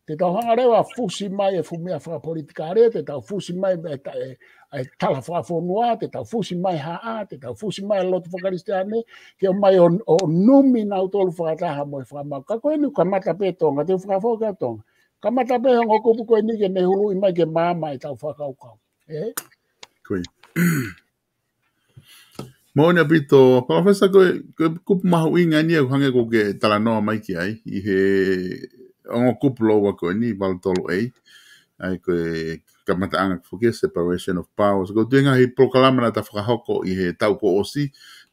te tau hanga leva fusi mai e fuʻu meʻa fakapolitikale, te tau fusi mai e ta-, e, e tala fakafonua, te tau fusi mai haʻa, te tau fusi mai lotu fakakalisitiane, ke ʻomai ʻo, ʻo numi nautolu fakataha mo e fakamaau. Ka ko eni kamata pē Tonga, te u fakafoki atu Tonga. Kamata pē hongo kupu ko eni ke ne huluʻi mai ke maama ʻetau fakakaukau. Ē? Ko ia. Moʻoni ʻaupito, Palōfesa, ko e, ko e kupu mahuʻinga eni ʻoku hangē ko ē ke talanoa mai ki ai, ʻi he ongo kupu lōua ko eni, valu tolu A, ʻa ia ko e kamataʻanga foki e separation of powers. Ko e tuʻu e ngaahi polokalama naʻa ta fakahoko ʻi he taʻu kuo ʻosi,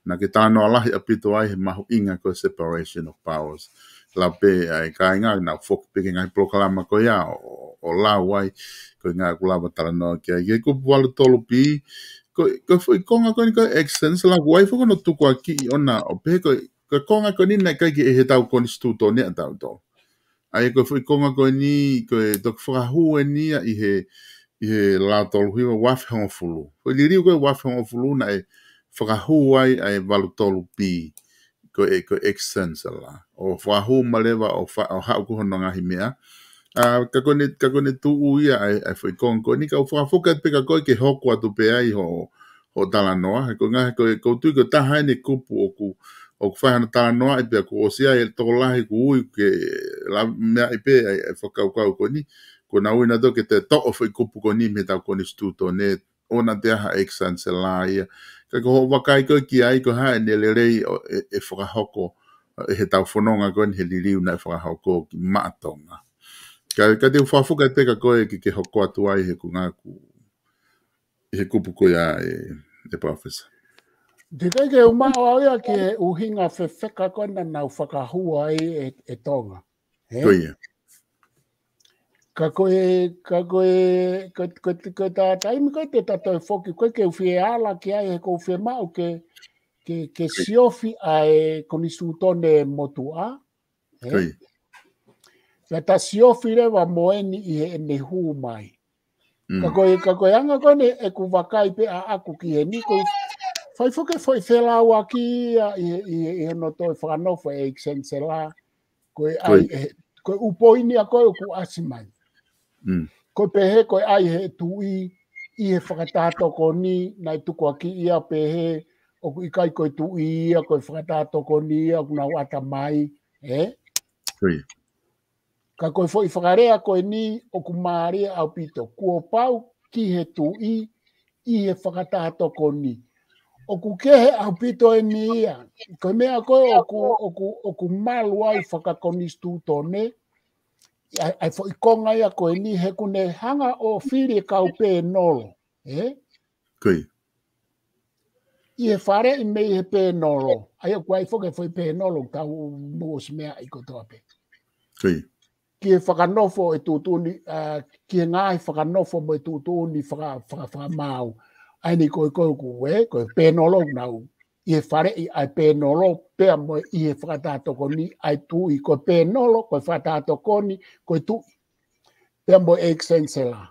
naʻa ke talanoa lahi ʻaupito ai he mahuʻinga ko e separation of powers. Lava pē ʻa e kāinga, naʻa foki pē ki he ngaahi polokalama ko ia, ʻo, ʻo lau ai, ko e ʻuhinga ʻoku lava talanoa ki ai. Ki he kupu valu tolu B, ko, ko e foʻi konga ko eni ko e ex-chancellor, ʻoku ʻi ai foki hono tukuakiʻi ʻona ʻo pehē ko, ko e konga ko eni naʻe ʻikai ke ʻi heʻetau konisitūtone ʻatautolu. ʻA ia ko e foʻi konga ko eni, ko e toki fakahū eni ia ʻi he, ʻi he lao tolu hiva ua afe hongofulu. Foʻi liliu ko ē ua afe hongofulu naʻe fakahū ai ʻa e valu tolu B, ko e, ko e ex-chancellor. ʻO fakahū mai leva ʻo fa-, ʻo haʻu ko hono ngaahi meʻa, ʻA, ka ko ʻene, ka ko ʻene tuʻu ia ʻa e, ʻa e foʻi konga ko eni, ka u fakafoki atu pē kia koe ke hoko atu pē ai hoʻo, hoʻo talanoa. He ko e ngaahi, ko e, ʻoku ou tui ko e taha eni e kupu ʻoku, ʻoku fai hano talanoaʻi pea kuo ʻosi ʻi ai e tokolahi kuo ui ke la meaʻi pē ʻa e, ʻa e fakakaukau ko eni. Ko ʻenau ui nautolu ke toe toʻo foʻi kupu ko eni mei heʻetau konisitūtone, ʻoua naʻa toe ʻi ai ha eiki sanisela ia. Ka ko hoʻo vakai ko ē ki ai, ko e hā ʻene lelei ʻo e, ʻe fakahoko ʻe heʻetau fononga ko eni he liliu naʻe fakahoko ki Maʻa Tonga. Ka, ka te u fakafoki atu pē kia koe ke, ke hoko atu ai he kuonga ku, he kupu ko ia ē, ē Palōfesa. Teʻeki ke u maʻu au ia ki he ʻuhinga fefeka ko ē naʻa nau fakahū ai ʻe, ʻe Tonga. Ē? Ko ia. Ka ko e, ka ko e, ka, ka, ka ta, taimi ko ē te ta toe foki, ʻoku ʻikai ke u fie ala ki ai he ʻoku ou fiemaʻu ke, ke, ke siofi ʻa e konisitūtone motuʻa. Ē? Ko ia. Pea ta siofi leva mo eni ʻi heʻene hū mai. Mm. Ka ko e, ka ko e anga ko eni ʻeku vakai pē ʻaʻaku ki heni, ʻoku fai foki e foʻi felauaki ia ʻi he, ʻi he, ʻi hono toe fakanofo e eiki sanisela. Ko e Ko ʻai ia. ʻe, ko e ʻū poini ia ko ē ʻoku ʻasi mai. Mm. Ko e pehē ko e ʻai ʻe he tuʻi ʻi he fakataha tokoni, naʻe tukuakiʻi ia pehē ʻoku ʻikai ko e tuʻi ia, ko e fakataha tokoni ia ʻoku nau ʻata mai, ē? Ko ia. Ka ko e foʻi fakalea ko eni ʻoku mālie ʻaupito. Kuo pau ki he tuʻi ʻi he fakataha tokoni. ʻOku kehe ʻaupito eni ia. Ko e meʻa ko ē ʻoku, ʻoku, ʻoku malu ai fakakonisitūtone, ʻa e, ʻa e foʻi konga ia ko eni he ʻoku ne hanga ʻo fili e kau pēnolo. Ē? Ko ia. ʻI he faleʻi mei he pēnolo. ʻA ia ʻoku ʻi ai foki e foʻi pēnolo, tau mou ʻosi meaʻi kotoa pē. Ko ia. Ki he fakanofo e tuʻutuʻuni, ʻa, ki he ngaahi fakanofo mo e tuʻutuʻuni faka-, faka-, fakamaau. ʻA eni ko e, ko e ʻoku ē, ko e pēnolo ʻoku nau ʻi he faleʻi ʻa e pēnolo, pea mo e ʻi he fakataha tokoni ʻa e tuʻi, ko e pēnolo, ko e fakataha tokoni, ko e tuʻi. Pea mo e eiki sanisela.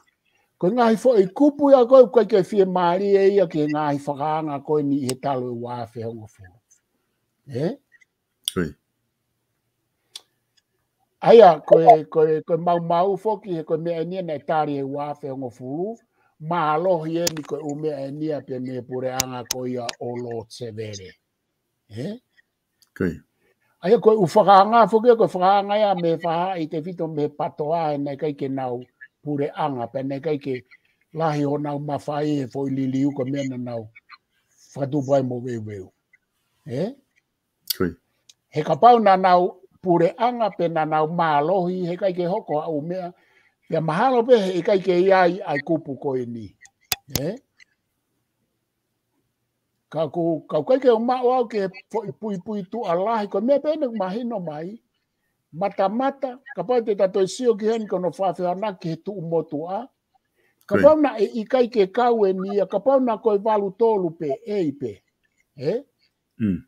Ko e ngaahi foʻi kupu ia ko ē ʻoku ʻikai ke fiemālie ia ki he ngaahi fakaanga ko eni ʻi he talu e ua afe hongofulu. Ē? Ko ia. ʻA ia, ko e, ko e, ko e maumau foki he ko e meʻa eni ia naʻe tali he ua afe hongofulu, mālohi eni ko e ʻū meʻa eni ia pea mei he puleʻanga ko ia ʻo Lord Sevele. Ē? Ko ia. ʻA ia ko e ʻū fakaanga foki, ko e fakaanga ia mei he faʻahi tefito mei he PATOA he naʻe ʻikai ke nau puleʻanga, pea naʻe ʻikai ke lahi honau mafai he foʻi liliu ko e meʻa naʻa nau fakatupu ai mo veuveu. Ē? Ko ia. He kapau naʻa nau puleʻanga pe naʻa nau mālohi, he ʻikai ke hoko ha ʻū meʻa. Pea mahalo pē he ʻikai ke ʻi ai ʻa e kupu ko eni. Ē? Ka ʻoku, ka ʻoku ʻikai ke u maʻu au ki he foʻi puipuituʻa lahi, ko e meʻa pē eni ʻoku mahino mai. Matamata, kapau te ta toe sio ki heni ko hono fakafehoanaki ki he tuʻu motuʻa. Kapau Ko ia. naʻe ʻikai ke kau eni ia, kapau naʻa ko e valu tolu pē, ʻe ʻi ai pē. Ē? Mm.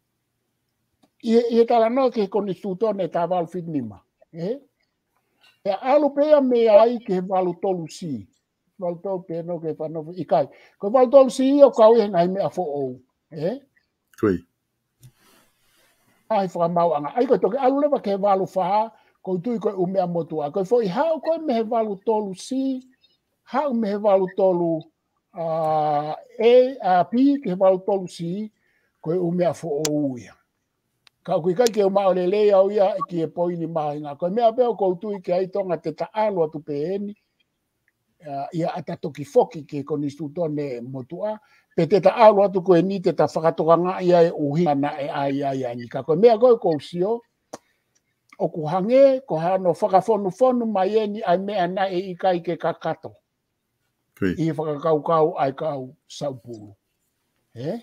ʻI he, ʻi he talanoa ki he konisitūtone taha valu fitu nima. Ē? Pea ʻalu pē ia mei ai ki he valu tolu C. Valu tolu pē ʻoku fakanofo, ʻikai. Ko e valu tolu C ia ʻoku kau ʻi he ngaahi meʻa foʻou. Ē? Ko ia. ʻA e fakamaauʻanga. ʻA ia ko e toki ʻalu leva ki he valu fā, ʻoku ou tui ko e ʻū meʻa motuʻa. Ko e foʻi haʻu ko ē mei he valu tolu C, haʻu mei he valu tolu, ʻa, A, ʻa, P, ki he valu tolu C, ko e ʻū meʻa foʻou ia. Ka ʻoku ʻikai ke u maʻu lelei au ia ki he poini mahuʻinga. Ko e meʻa pē ʻoku ou tui ki ai, Tonga, te ta ʻalu atu pē eni, ʻa, ʻi heʻeta toki foki ki he konisitūtone motuʻa, pe te ta ʻalu atu ko eni te ta fakatokangaʻi ʻa e ʻuhinga naʻe ʻai ai eni. Ka ko e meʻa ko ē ʻoku ou sio, ʻoku hangē ko hano fakafonufonu mai eni ʻa e meʻa naʻe ʻikai ke kakato Ko ia. ʻi he fakakaukau ʻa e kau saupulu. Ē?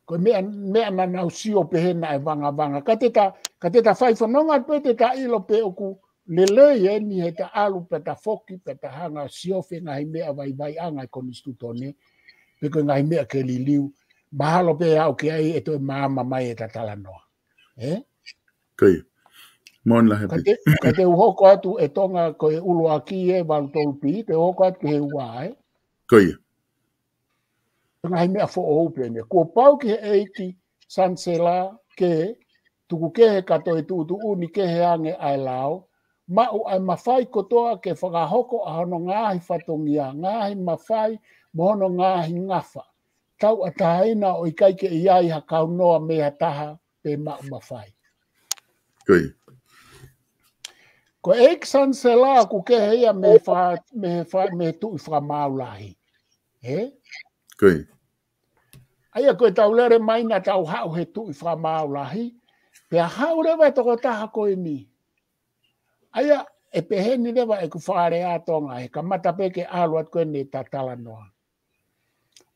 Ko e meʻa, meʻa naʻa nau sio pehē naʻe vangavanga. Ka te ta, ka te ta fai fononga pē te ta ʻilo pe ʻoku lelei eni heʻeta ʻalu pea ta foki, pea ta hanga ʻo siofi e ngaahi meʻa vaivaiʻanga ʻi he konisitūtone, pe ko e ngaahi meʻa ke liliu. Mahalo pē ʻe aʻu ki ai ʻe toe maama mai ʻeta talanoa. Ē? Ko ia. Moʻoni lahi Ka ʻaupito. te, ka te u hoko atu ē Tonga ko e ʻuluaki ē valu tolu P, te u hoko atu ki he ua ē. Ko ia. Ngaahi meʻa foʻou pē eni. Kuo pau ki he ʻEiki Sanisela ke tuku kehe ka toe tuʻutuʻuni kehe ange ʻa e lao, maʻu ʻa e mafai kotoa ke fakahoko ʻa hono ngaahi fatongia, ngaahi mafai, mo hono ngaahi ngafa. Tauʻatāina ʻo ʻikai ke ʻi ai ha kaunoa mei ha taha pe maʻu mafai. Ko ia. Ko e ʻEiki Sanisela ʻoku kehe ia mei he fa-, mei he fa-, mei he Tuʻi Fakamaau Lahi. Ē? Ko ia. ʻA ia ko e tau lele mai naʻa tau haʻu he Tuʻi Fakamaau Lahi, pea haʻu leva e tokotaha ko eni. ʻA ia, ʻe pehē ni leva ʻeku fakalea Tonga, he kamata pē ke ʻalu atu ko eni ʻeta talanoa.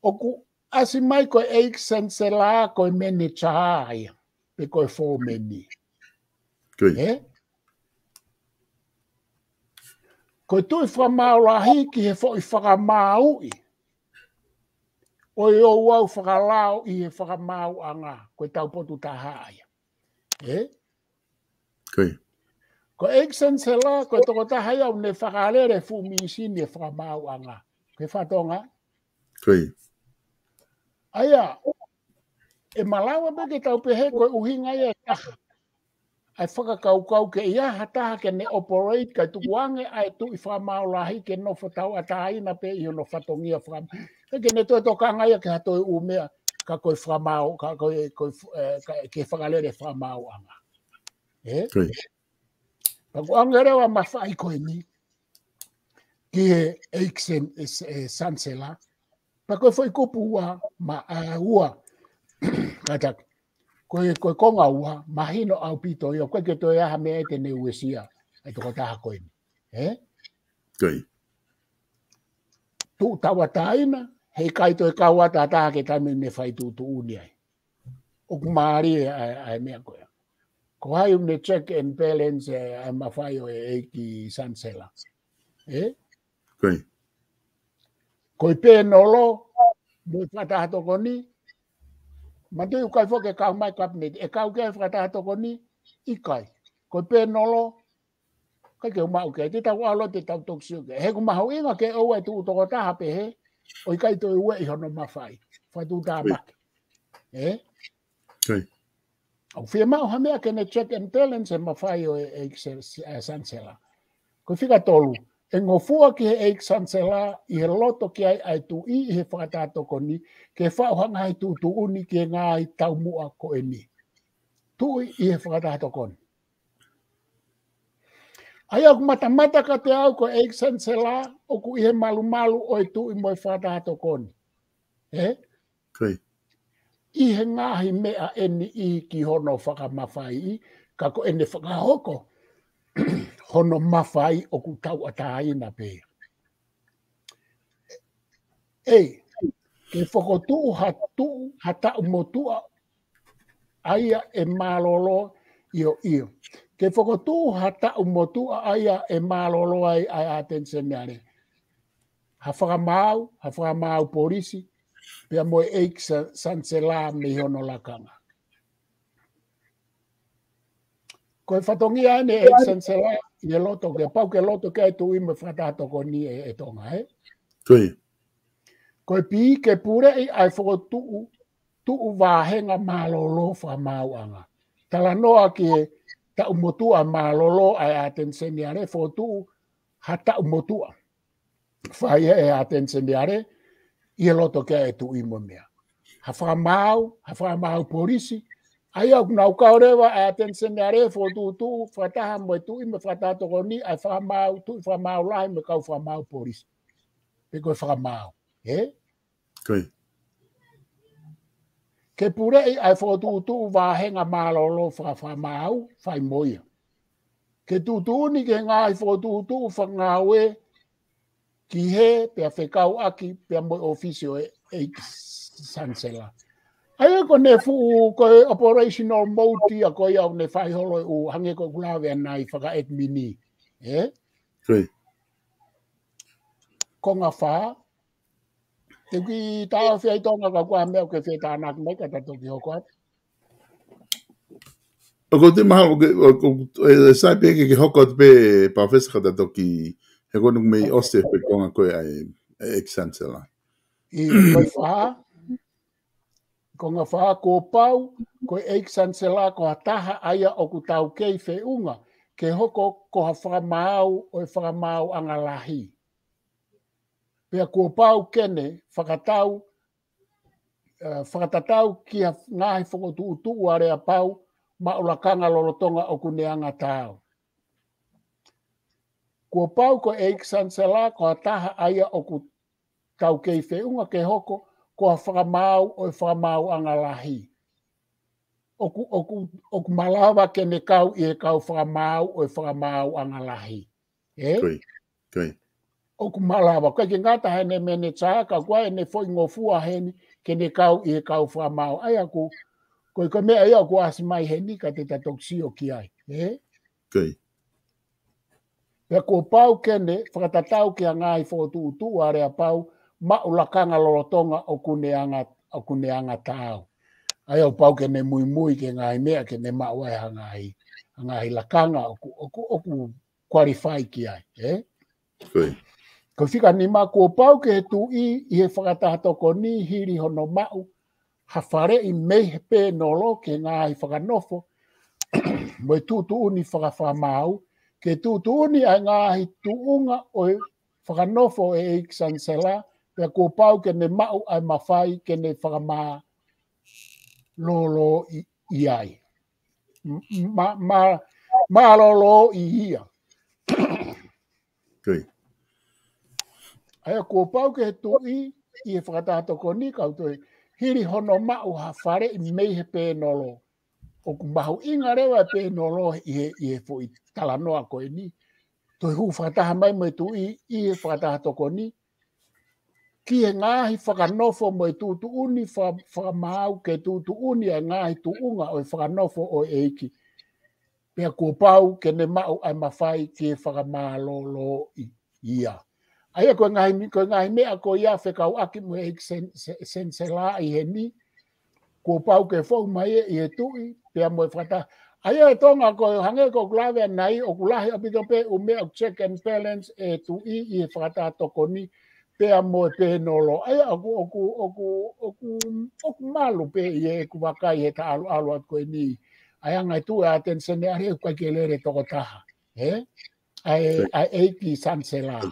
ʻOku ʻasi mai ko e ʻEiki Sanisela ko e manager ia, pe ko e fōmeni. Ko ia. Ē? Ko e Tuʻi Fakamaau Lahi ki he foʻi fakamaauʻi ʻo e ouau fakalao ʻi he fakamaauʻanga, ko e tau potu taha ia. Ē? Ko ia. Ko e ʻEiki Sanisela, ko e tokotaha ia ʻoku ne fakalele fuʻu mīsini e fakamaauʻanga. Ko e fatongia. Ko ia. ʻA ia, ʻe malava pē ke tau pehē ko e ʻuhinga ia ʻe taha. ʻA e fakakaukau ke ʻi ai ha taha ke ne operate kae tukuange ʻa e Tuʻi Fakamaau Lahi ke nofo tauʻatāina pē ʻi hono fatongia fakamaau. Ke ne toe tokanga ia ke ha toe ʻū meʻa ka ko e fakamaau, ka ko e, ko e, ē, ka, ke fakalele fakamaauʻanga. Ē? Ko ia. Pea ko e ʻange leva mafai ko eni ki he ʻEiki Sen-, ē, ē, Sanisela. Pea ko e foʻi kupu ua, ma, ā, ua. Kātaki. Ko e, ko e konga ua, mahino ʻaupito ia, ʻoku ʻikai ke toe ʻi ai ha meʻa te ne uesia ʻa e tokotaha ko eni. Ē? Ko ia. Tuʻu tauʻatāina, heʻikai toe kau atu ha taha ke taimi ne fai tuʻutuʻuni ai. ʻOku mālie ʻa e, ʻa e meʻa ko ia. Ko hai ʻoku ne check and balance e, ʻa e mafai ʻo e ʻEiki Sanisela. Ē? Ko ia. Ko e pēnolo, mo e fakataha tokoni, manatuʻi ʻoku ʻikai foki ke kau mai kapineti, ʻe kau ki ai e fakataha tokoni, ʻikai. Ko e pēnolo, ʻikai ke u maʻu ki ai, te tau ʻalu ʻo te tau toki sio ki ai. He ʻoku mahuʻinga ke ʻoua ʻe tuʻu tokotaha pehē, ʻo ʻikai toe ueʻi hono mafai. Fakatuʻutāmaki. Ē? Ko ia. ʻOku fiemaʻu ha meʻa ke ne check and balance e mafai ʻo e, e, se, se, e Sanisela. Ko e fika tolu, ʻe ngofua ki he ʻEiki Sanisela ʻi he loto ki ai ʻa e tuʻi ʻi he fakataha tokoni, ke faʻu ha ngaahi tuʻutuʻuni ki he ngaahi taumuʻa ko eni. Tuʻi ʻi he fakataha tokoni. ʻA ia ʻoku matamata kiate au ko e ʻEiki Sanisela, ʻoku ʻi he malumalu ʻo e tuʻi mo e fakataha tokoni. Ē? Ko ia. ʻI he ngaahi meʻa ʻe niʻihi ki hono fakamafaiʻi, ka ko ʻene fakahoko, hono mafai ʻoku tauʻatāina pē. Ei, ke fokotuʻu ha tuʻu, ha taʻu motuʻa, ʻa ia ʻe mālōlō, ʻio, ʻio. Ke fokotuʻu ha taʻu motuʻa, ʻa ia ʻe mālōlō ai ʻa e ʻAteni Seniale. Ha fakamaau, ha fakamaau polisi, pea mo e ʻEiki Sa-, Sanisela mei hono lakanga. Ko e fatongia ʻeni ʻEiki Sanisela, ʻi he loto ke, pau ke loto ki ai e tuʻi mo e fakataha tokoni ē, ē Tonga, ē? Ko ia. Ko e pī ke puleʻi ʻa e fokotuʻu, tuʻu vāhenga mālōlō fakamaauʻanga. Talanoa ki he taʻu motuʻa mālōlō ʻa e ʻAteni Seniale, fokotuʻu ha taʻu motuʻa. Fai ʻe he ʻAteni Seniale, ʻi he loto ki ai e tuʻi mo e meʻa. Ha fakamaau, ha fakamaau polisi, ʻa ia ʻoku nau kau leva ʻa e ʻAteni Seniale, fokotuʻutuʻu, fakataha mo e tuʻi mo e fakataha tokoni, ʻa e fakamaau, tuʻi fakamaau lahi mo e kau fakamaau polisi. Pe ko e fakamaau. Ē? Ko ia. Ke puleʻi ʻa e fokotuʻutuʻu vāhenga mālōlō faka-, fakamaau, fai mo ia. Ke tuʻutuʻuni ki he ngaahi fokotuʻutuʻu fakangāue ki he pea fekauʻaki pea mo e ʻōfisi ʻo e ʻEiki Sanisela. ʻA ia ko ʻene fuʻu ko e operational mode ia ko ia ʻoku ne fai holo ʻo hangē ko ʻeku lave ʻanenai fakaʻētimini. Ē? Ko ia. Konga fā, te u kiʻi taʻofi ai Tonga ka ko e hā e meʻa ʻoku ke fie tānaki mai ka ta toki hoko atu. ʻOku ou tui mahalo, ʻoku, ʻoku, ʻe, ʻe sai pē ke, ke hoko atu pē Palōfesa ka ta toki, he ko ʻeku mei ʻosi e fekonga ko ē ʻa e, ʻa e ʻEiki Sanisela. ʻI, ko e fā, konga fā, kuo pau, ko e ʻEiki Sanisela ko ha taha ʻa ia ʻoku tau kei feʻunga ke hoko ko ha fakamaau ʻo e fakamaauʻanga lahi. Pea kuo pau ke ne fakatau, eh, fakatatau ki ha ngaahi fokotuʻutuʻu aleapau maʻu lakanga lolotonga ʻoku ne angataau. Kuo pau ko e ʻEiki Sanisela ko ha taha ʻa ia ʻoku tau kei feʻunga ke hoko ko ha fakamaau ʻo e fakamaauʻanga lahi. ʻOku, ʻoku, ʻoku malava ke ne kau ʻi he kau fakamaau ʻo e fakamaauʻanga lahi. Ē? Ko ia, ko ia. ʻOku malava, ʻikai ke ngata heʻene menetā, ka ʻoku ʻi ai ʻene foʻi ngofua heni ke ne kau ʻi he kau fakamaau. ʻA ia ʻoku, ko e, ko e meʻa ia ʻoku ʻasi mai heni ka te ta toki sio ki ai. Ē? Ko ia. Pea kuo pau ke ne fakatatau ki ha ngaahi fokotuʻutuʻu aleapau maʻu lakanga lolotonga ʻoku ne anga, ʻoku ne angataau. ʻA ia ʻoku pau ke ne muimui ki he ngaahi meʻa ke ne maʻu ai ha ngaahi, ha ngaahi lakanga ʻoku, ʻoku, ʻoku qualify ki ai, ē? Ko ia. Ko e fika nima, kuo pau ke he tuʻi ʻi he fakataha tokoni hili hono maʻu ha faleʻi mei he pēnolo ki he ngaahi fakanofo mo e tuʻutuʻuni fakafakamaau, ke tuʻutuʻuni ʻa e ngaahi tuʻunga ʻo e fakanofo ʻo e ʻEiki Sanisela, pea kuo pau ke ne maʻu ʻa e mafai ke ne fakamālōlōʻi ʻi ai. M-, ma-, ma-, mālōlōʻi ia. Ko ia. ʻA ia kuo pau ke he tuʻi ʻi he fakataha tokoni kau toe hili hono maʻu ha faleʻi mei he pēnolo. ʻOku mahuʻinga leva e pēnolo ʻi he, ʻi he foʻi talanoa ko eni. Toe hū fakataha mai mo e tuʻi ʻi he fakataha tokoni ki he ngaahi fakanofo mo e tuʻutuʻuni fa-, fakamaau ke tuʻutuʻuni ʻa e ngaahi tuʻunga ʻo e fakanofo ʻo e ʻEiki. Pea kuo pau ke ne maʻu ʻa e mafai ke fakamālōlōʻi ia. ʻA ia ko e ngaahi, ko e ngaahi meʻa ko ia fekauʻaki mo e ʻEiki Sen-, Se-, Sanisela ʻi heni, kuo pau ke fou mai ʻi he tuʻi, pea mo e fakataha. ʻA ia ʻe Tonga ko e hangē ko ʻeku lave ʻanenai, ʻoku lahi ʻaupito pē ʻū meʻa ʻoku check and balance e tuʻi ʻi he fakataha tokoni, pea mo e pēnolo. ʻA ia ʻoku, ʻoku, ʻoku, ʻoku, ʻoku malu pē ʻi heʻeku vakai he taʻaluʻalu atu ko eni. ʻA e anga e tuʻu ʻa e ʻAteniseni ʻa e ʻoku ʻikai ke lele tokotaha. Ē? ʻA e, ʻa e ʻEiki Sanisela.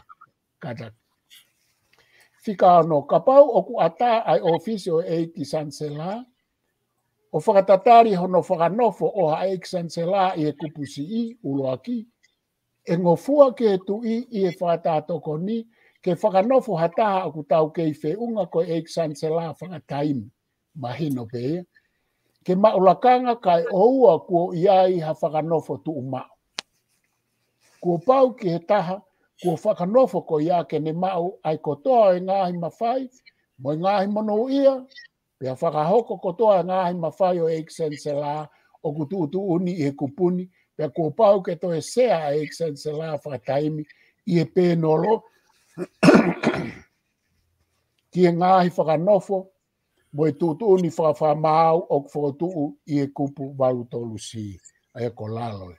Kātaki. Fika ono, kapau ʻoku ʻatā ʻa e ʻōfisi ʻo e ʻEiki Sanisela, ʻo fakatatali hono fakanofo ʻo ha ʻEiki Sanisela ʻi he kupu siʻi, ʻuluaki, ʻe ngofua ki he tuʻi ʻi he fakataha tokoni, ke fakanofo ha taha ʻoku tau kei feʻunga ko e ʻEiki Sanisela fakataimi. Mahino pē ia. Ke maʻu lakanga kae ʻoua kuo ʻi ai ha fakanofo tuʻumaʻu. Kuo pau ki he taha kuo fakanofo ko ia ke ne maʻu ʻa e kotoa ʻo e ngaahi mafai, mo e ngaahi monūʻia, pea fakahoko kotoa e ngaahi mafai ʻo e ʻEiki Sanisela ʻoku tuʻutuʻuni ʻi he kupu ni, pea kuo pau ke toe sea ʻa e ʻEiki Sanisela fakataimi ʻi he pēnolo ki he ngaahi fakanofo mo e tuʻutuʻuni fakafakamaau ʻoku fokotuʻu ʻi he kupu valu tolu C, ʻa ia ko lalo ē.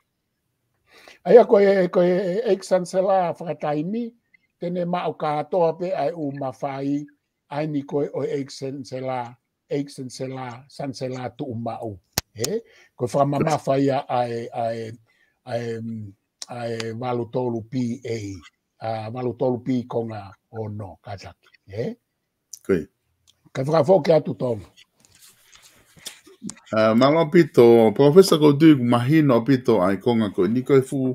ʻA ia ko e, ko e ʻEiki Sanisela fakataimi, te ne maʻu kātoa pē ʻa e ʻū mafai, ʻa eni ko e ʻo e ʻEiki Sanisela, ʻEiki Sanisela, Sanisela tuʻumaʻu. Ē? Ko e fakamamafa ia ʻa e, ʻa e, ʻa e, ʻa e valu tolu P A, ʻa valu tolu P konga ono kātaki. Ē? Ko ia. Ka fakafoki atu Tonga. ʻA, mālō ʻaupito, Professor, ʻoku ou tui ʻoku mahino ʻaupito ʻa e konga ko eni ko e fuʻu,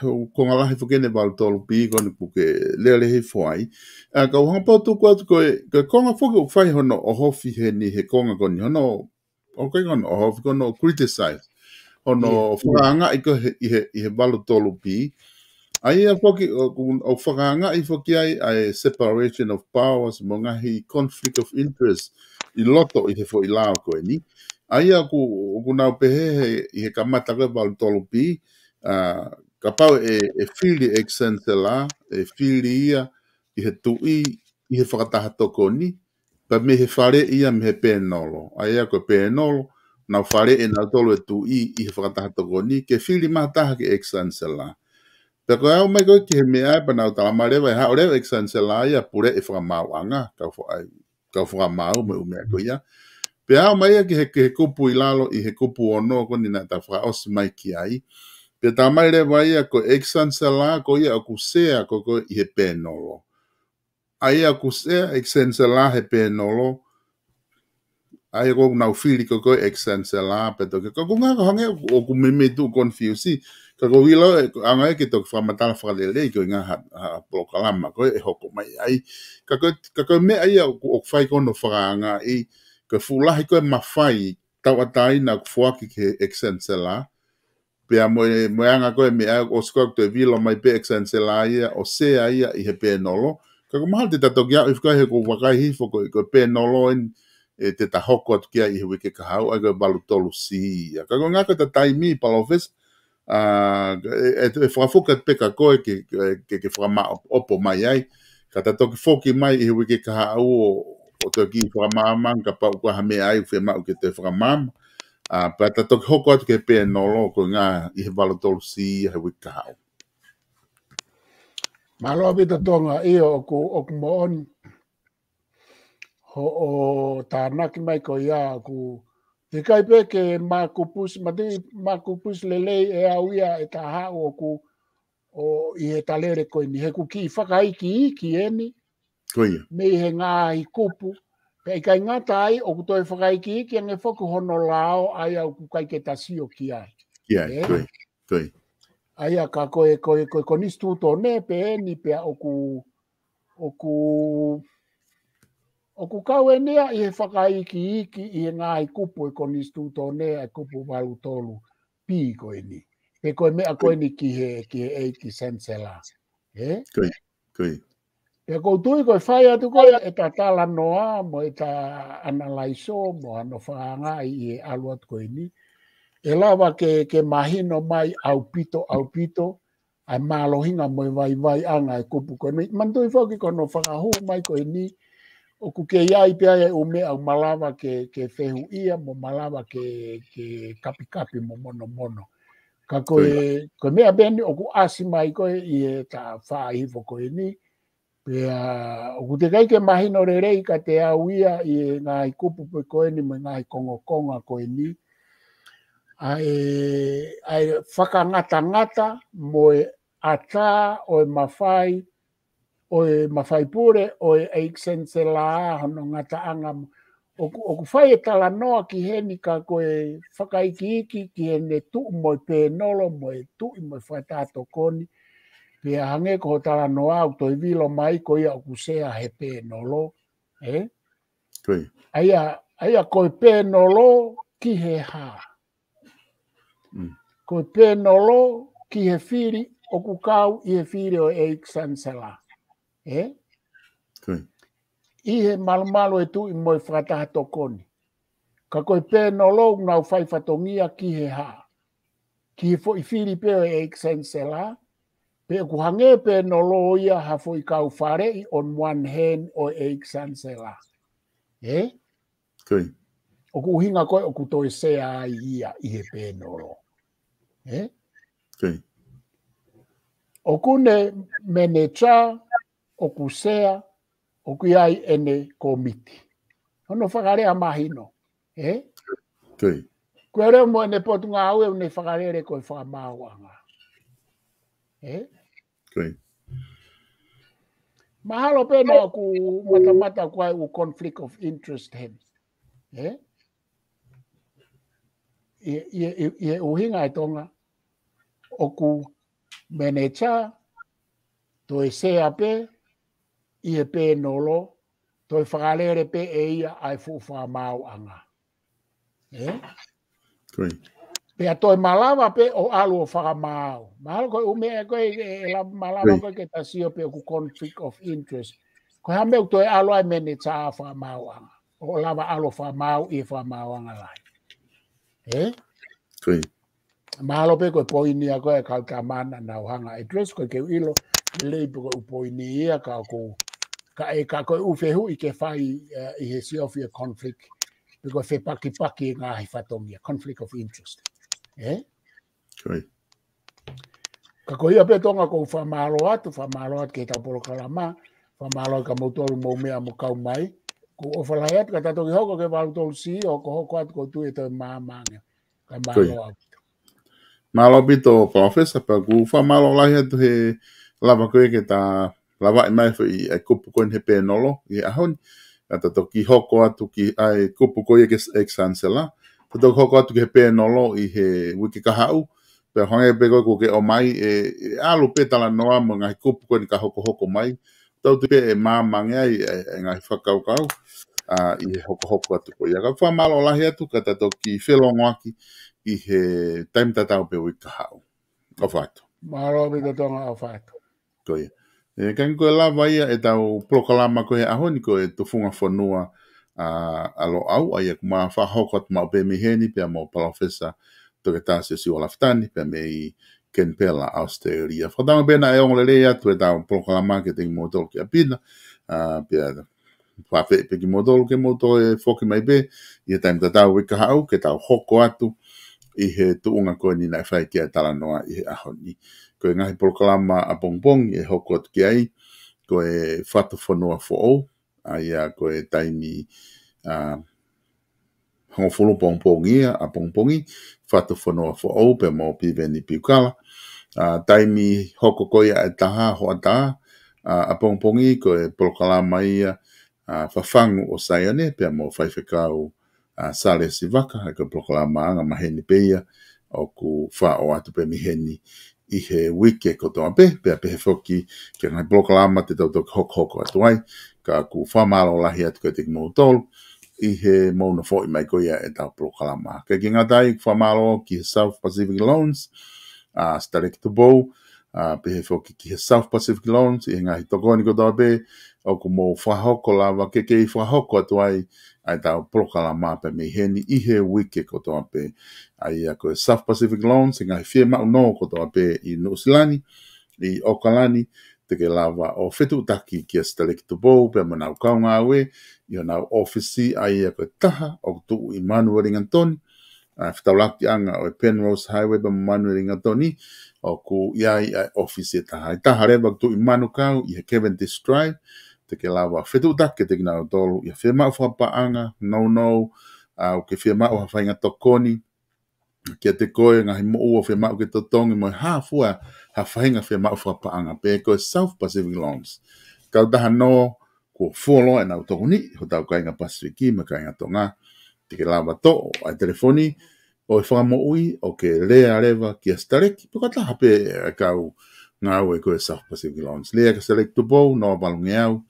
ʻū konga lahi foki eni valu tolu P ko eni ʻoku ke lele hifo ai. ʻA, ka u hanga pē ʻo tuku atu ko e, ko e konga foki ʻoku fai hono ʻohofi heni he konga ko eni hono ʻoku ʻikai ko hono ʻohofi ko hono criticize. Hono ʻIo. fakaangaʻi ko ē he, ʻi he, ʻi he valu tolu P. ʻA ia foki, ʻoku, ʻoku fakaangaʻi foki ai ʻa e separation of powers mo e ngaahi conflict of interest ʻi loto ʻi he foʻi lao ko eni. ʻA ia ʻoku, ʻoku nau pehē he, ʻi he kamata ko ē valu tolu P, ʻa, kapau ʻe, ʻe fili ʻEiki Sanisela, ʻe fili ia ʻi he tuʻi, ʻi he fakataha tokoni, pea mei he faleʻi ia mei he pēnolo. ʻA ia ko e pēnolo, nau faleʻi nautolu e tuʻi ʻi he fakataha tokoni, ke fili mai ha taha ke ʻEiki Sanisela. Pea ko e aʻu mai ko ē ki he meʻa ē pea nau talamai leva ʻe haʻu leva ʻEiki Sanisela ia puleʻi fakamaauʻanga, kau fo-, ʻai, kau fakamaau mo e ʻū meʻa ko ia. Pea aʻu mai ia ki he, ki he kupu ʻi lalo, ʻi he kupu ono ko eni naʻa ta fakaʻosi mai ki ai. Pea talamai leva ia ko e ex-chancellor ko ia ʻoku sea ko ē ʻi he pēnolo. ʻA ia ʻoku sea ex-chancellor he pēnolo, ʻa ia ʻoku nau fili ko ē ko e ex-chancellor pea toki, ka ko e ʻuhinga ko e hangē ʻoku, ʻoku meimei tuʻu confuse, ka ko e ʻilo ʻe, ʻa e ʻuhinga ia ke toki fakamatala fakalelei ko e ʻuhinga ha, ha polokalama ko ē ʻe hoko mai ai. Ka ko e, ka ko e meʻa ia ʻoku, ʻoku fai ko hono fakaangaʻi, ko e fuʻu lahi ko ē mafai tauʻatāina ʻoku foaki ki he ex-chancellor, pea mo e, mo e anga ko ē meʻa ʻosi ko ē ʻoku toe vilo mai pē ex-chancellor ia ʻo sea ia ʻi he pēnolo. Ka ʻoku mahalo te ta toki aʻu hifo ko ē he ʻoku ou vakai hifo ko e, ko e pēnolo eni, ʻe, te ta hoko atu ki ai ʻi he uike kahaʻu, ʻa ia ko e valu tolu C ia. Ka ko e ʻuhinga ko ʻeta taimi, Palōfesa, ʻa, ʻe, ʻe, ʻe fakafoki atu pē kia koe ke, ke, ke, ke fakamaʻopoʻopo mai ai. Ka ta toki foki mai ʻi he uike kahaʻu ʻo, ʻo toki fakamāmani kapau ʻoku ʻi ai ha meʻa ʻoku fiemaʻu ke toe fakamaama. ʻA, pea ta toki hoko atu ki he pēnolo ko e ʻuhinga ʻi he valu tolu C ia he uike kahaʻu. Mālō ʻaupito Tonga, ʻio ʻoku, ʻoku moʻoni hoʻo tānaki mai ko ia ʻoku teʻeki ai pē ke makupusi, mati makupusi lelei ʻe au ia ʻeta haʻu ʻoku, ʻo ʻi heʻeta lele ko eni, he ʻoku kiʻi fakaikiiki eni, Ko ia. mei he ngaahi kupu, pea ʻikai ngata ai ʻoku toe fakaikiiki ange foki hono lao ʻa ia ʻoku ʻikai ke ta sio ki ai. Ki ai, Ē? ko ia, ko ia. ʻA ia ka ko e, ko e, ko e konisitūtone pē eni pea ʻoku, ʻoku, ʻoku kau eni ia ʻi he fakaikiiki ʻi he ngaahi kupu ʻe konisitūtone ʻa e kupu valu tolu B ko eni. Pe ko e meʻa ko eni ki he, ki he ʻeiki Chancellor. Ē? Ko ia, ko ia. Pea ʻoku ou tui ko e fai atu ko ē ʻeta talanoa mo ʻeta ʻanalaiso mo hano fakaangaʻi ʻi he ʻalu atu ko eni, ʻe lava ke, ke mahino mai ʻaupito, ʻaupito, ʻa e mālohinga mo e vaivaiʻanga ʻa e kupu ko eni. Manatuʻi foki ko hono fakahū mai ko eni, ʻoku kei ʻi ai pē ʻa e ʻū meʻa ʻoku malava ke, ke fehuʻia mo malava ke, ke kapikapi mo monomono. Ka ko Ko ia. e, ko e meʻa pē eni ʻoku ʻasi mai ko ē ʻi heʻeta fai hifo ko eni, pea ʻoku teʻeki ai ke mahino lelei kiate au ia ʻi he ngaahi kupu pē ko eni mo e ngaahi kongokonga ko eni, ʻa e, ʻa e fakangatangata mo e ʻatā ʻo e mafai, ʻo e mafai pule ʻo e ʻeiki Chancellor, hono ngataʻanga mo, ʻoku, ʻoku fai e talanoa ki heni ka ko e fakaikiiki ki heʻene tuʻu mo e pēnolo mo e tuʻi mo e fakataha tokoni. Pea hangē ko hoʻo talanoa ʻoku toe vilo mai ko ia ʻoku sea he pēnolo. Ē? Ko ia. ʻA ia, ʻa ia ko e pēnolo ki he hā? Mm. Ko e pēnolo ki he fili ʻoku kau ʻi he fili ʻo e ʻeiki Chancellor. Ē? Ko ia. ʻI he malumalu e tuʻi mo e fakataha tokoni. Ka ko e pēnolo ʻoku nau fai fatongia ki he hā? Ki he foʻi fili pē ʻo e ʻeiki Chancellor, pe ʻoku hangē pēnolo ia ha foʻi kau faleʻi on one hand ʻo e ʻeiki Chancellor. Ē? Ko ia. ʻOku ʻuhinga ko ē ʻoku toe sea ai ia ʻi he pēnolo. Ē? Ko ia. ʻOku ne manager, ʻoku sea, ʻoku ʻi ai ʻene komiti. Hono fakalea mahino. Ē? Ko ia. Ko e lea mo ʻene potungāue ʻoku ne fakalele ko e fakamaauʻanga. Ē? Ko ia. Mahalo pē naʻa ʻoku matamata ko ē ʻū conflict of interest heni. Ē? ʻI, ʻi, ʻi, ʻi he ʻuhinga ʻe Tonga, ʻoku manager, toe sea pē, ʻi he pēnolo, toe fakalele pē ʻe ia ʻa e fuʻu fakamaauʻanga. Ē? Ko ia. Pea toe malava pē ʻo ʻalu ʻo fakamaau. Mahalo ko e ʻū meʻa ko ē, ʻe, ʻe la-, malava Ko ia. ko ē ke ta sio pē ʻoku conflict of interest. Ko e hā e meʻa ʻoku toe ʻalu ai manager fakamaauʻanga. ʻO lava ʻalu ʻo fakamaau ʻi he fakamaauʻanga lahi. Ē? Ko ia. Mahalo pē ko e poini ia ko ē ʻa e kau tama naʻa nau hanga address ko ē ke u ʻilo, lelei pē ko e ʻū poini ia ka ko, ka ʻe, ka ko e ʻū fehuʻi ke fai, ē, ʻi he siofi e conflict, pe ko e fepakipaki e ngaahi fatongia, conflict of interest. Ē? Ko ia. Ka ko ia pē Tonga ʻoku ou fakamālō atu, fakamālō atu ki heʻetau polokalama, fakamālō kia moutolu mou meʻa mo kau mai, ʻoku ou ʻofa lahi atu ka ta toki hoko ki he valu tolu C, hokohoko atu ʻoku ou tui ʻe toe maama ange. Ka Ko ia. mālō atu. Mālō ʻaupito, Palōfesa, pea ʻoku fakamālō lahi atu he lava ko ē ke ta lavaʻi mai foʻi ʻa e kupu ko eni he pēnolo ʻi he ʻaho ni. Ka ta toki hoko atu ki ʻa e kupu ko ia ki he Chancellor. Ta toki hoko atu ki he pēnolo ʻi he uike kahaʻu. Pea hangē pē ko ē ʻoku ke ʻomai ʻe, ʻe ʻalu pē talanoa mo e ngaahi kupu ko eni ka hokohoko mai. Tau tu pē ʻe māmā ange ai ʻa e, ʻa e ngaahi fakakaukau, ʻa, ʻi he hokohoko atu ko ia. Ka fakamālō lahi atu ka ta toki felongoaki ʻi he taimi tatau pē uike kahaʻu. ʻOfa atu. Mālō ʻaupito Tonga, ʻofa atu. Ko ia. ʻE, ka ko e lava ia ʻetau polokalama ko ē he ʻaho ni ko e Tufunga Fonua, ʻa, ʻa Loʻau, ʻa ia ʻoku ma fakahoko atu maʻu pē mei heni pea mo Palōfesa Toketā Siosiua Lafitani, pea mei Kenipela, Australia. Fakatauange pē naʻe ongo lelei atu ʻetau polokalama kiate kimoutolu ki ʻapi na, ʻa, pea fakafeʻiloaki pē kimoutolu ke mou toe foki mai pē ʻi he taimi tatau uike kahaʻu ke tau hoko atu ʻi he tuʻunga ko eni naʻe fai ki ai e talanoa ʻi he ʻaho ni. Ko e ngaahi polokalama ʻapongipongi ʻe hoko atu ki ai, ko e Fatu Fonua Foʻou, ʻa ia ko e taimi, ʻa, hongofulu pongipongi ia, ʻapongipongi, Fatu Fonua Foʻou pea mo Piveni Piukala. ʻA, taimi hoko ko ia ʻa e taha hoʻatā, ʻa, ʻapongipongi ko e polokalama ia, ʻa, Fafangu ʻo Saione pea mo Faifekau, ʻa, Salesi Vaka, ʻa ia ko e polokalama angamaheni pē ia ʻoku faʻo atu pē mei heni ʻi he uike kotoa pē, pea pehē foki ki he ngaahi polokalama te tau toki hokohoko atu ai, ka ʻoku fakamālō lahi atu kiate kimoutolu ʻi he mou nofoʻi mai ko ia ʻetau polokalama. Kae ʻikai ke ngata ai, fakamālō ki he South Pacific Loans, ʻa, Sitaleki Tupou, ʻa, pehē foki ki he South Pacific Loans, ʻi he ngaahi tokoni kotoa pē ʻoku mou fakahoko lava ke kei fakahoko atu ai ʻa ʻetau polokalama pē mei heni ʻi he uike kotoa pē. ʻA ia ko e South Pacific Loans, ʻi he ngaahi fiemaʻu nō kotoa pē ʻi Nuʻusila ni, ʻi ʻAokalani, te ke lava ʻo fetuʻutaki kia Sitaleki Tupou pea mo ʻenau kau ngāue ʻi honau ʻōfisi, ʻa ia ko e taha ʻoku tuʻu ʻi Manurelingatoni, ʻa, fetaulakiʻanga ʻo e Penrose Highway pea mo Manurelingatoni, ʻoku ʻi ai ʻa e ʻōfisi ʻe taha. ʻI taha leva ʻoku tuʻu ʻi Manukau, ʻi he Cavendish Drive, te ke lava fetuʻutaki kiate kinautolu ʻi ha fiemaʻu fakapaʻanga, nounou, ʻa, ʻoku ke fiemaʻu ha faʻahinga tokoni kiate koe, ngaahi moʻua ʻoku fiemaʻu ke totongi mo e hā fua ha faʻahinga fiemaʻu fakapaʻanga pē, ko e South Pacific Loans. Kautaha nō kuo fuoloa ʻenau tokoniʻi hotau kāinga Pasifiki mo e kāinga Tonga. Te ke lava toʻo ʻa e telefoni ʻo e fakamoʻui ʻo ke lea leva kia Sitaleki, pe ko ha taha pē ʻa e kau ngāue ko e South Pacific Loans. Lea kia Sitaleki Tupou, noa valungeau,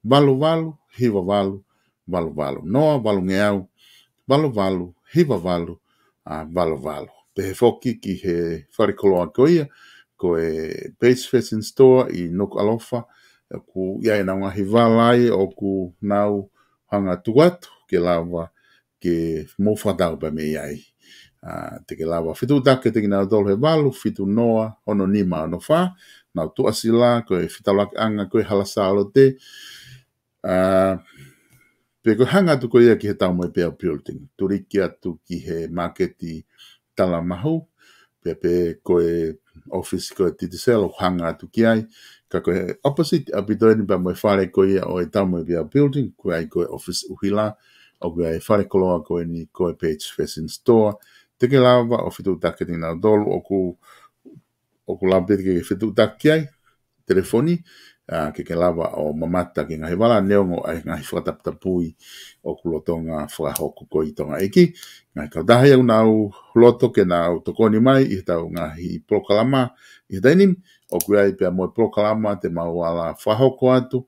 valu valu, hiva valu, valu valu. Noa valungeau, valu valu, hiva valu, ʻa, valu valu. Pehē foki ki he falekoloa ko ia, ko e Page Fashion Store ʻi Nukuʻalofa, ʻoku ʻi ai ʻenau ngaahi vala ia ʻoku nau hanga atu atu ke lava ke mou fakatau pē mei ai. ʻA, te ke lava fetuʻutaki kiate kinautolu he valu fitu noa ono nima ono fā, nau tuʻasila ko e fetaulakiʻanga ko e Hala Sālote, ʻa, pe ko e hanga atu ko ia ki he Taumoepeau Building, tuliki atu ki he māketi Talamahu, pea pe ko e ʻōfisi ko e Digicel ʻoku hanga atu ki ai, ka ko e opposite ʻaupito eni pea mo e fale ko ia ʻo e Taumoepeau Building, ʻoku ʻi ai ko e ʻōfisi ʻuhila, ʻoku ʻi ai e falekoloa ko eni ko e Page Fashion Store. Te ke lava ʻo fetuʻutaki kiate kinautolu, ʻoku, ʻoku lava pē ke fetuʻutaki ai, telefoni, ʻa, ke ke lava ʻo mamata ki he ngaahi vala neongo ʻa e ngaahi fakataputapui ʻoku lolotonga fakahoko ko ē ʻi Tonga ʻEiki. Ngaahi kautaha ia ʻoku nau loto ke nau tokoni mai ʻi heʻetau ngaahi polokalama ʻi he taimi ni, ʻoku ʻi ai pea mo e polokalama te mau ala fakahoko atu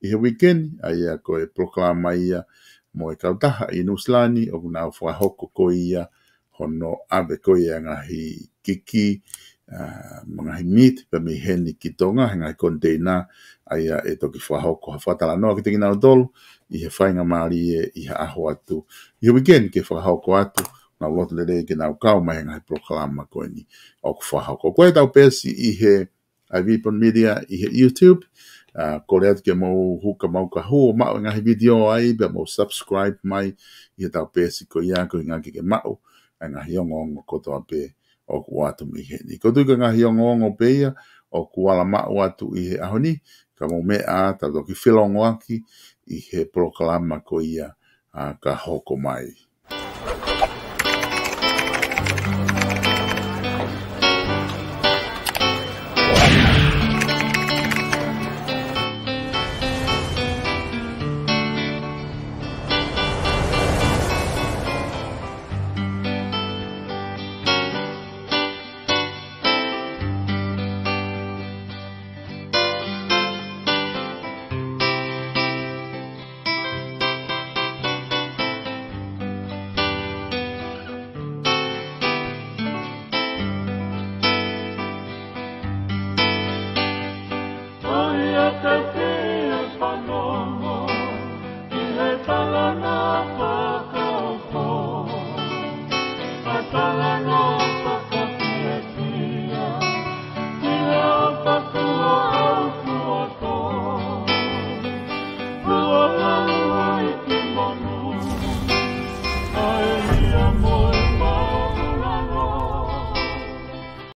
ʻi he uike ni, ʻa ia ko e polokalama ia mo e kautaha ʻi Nuʻusila ni, ʻoku nau fakahoko ko ia hono ʻave ko ia e ngaahi kiki, ʻa, mo e ngaahi meat pē mei heni ki Tonga, he ngaahi koniteina, ʻa ia ʻe toki fakahoko ha fakatalanoa kiate kinautolu ʻi he faingamālie ʻi ha ʻaho atu ʻi he uike ni ke fakahoko atu, nau loto lelei ke nau kau mai he ngaahi polokalama ko eni ʻoku fakahoko. Ko ʻetau peesi ʻi he ʻa e Vipon Media ʻi he YouTube. ʻA, kole atu ke mou huka mai ka hū ʻo maʻu e ngaahi video ai, pea mou subscribe mai ʻi heʻetau peesi ko ia koeʻuhi ke ke maʻu ʻa e ngaahi ongoongo kotoa pē ʻoku ʻoatu mei heni. ʻOku ou tui ko e ngaahi ongoongo pē ia ʻoku ala maʻu atu ʻi he ʻaho ni, ka mou meʻa ā, tau toki felongoaki ʻi he polokalama ko ia, ʻa, ka hoko mai.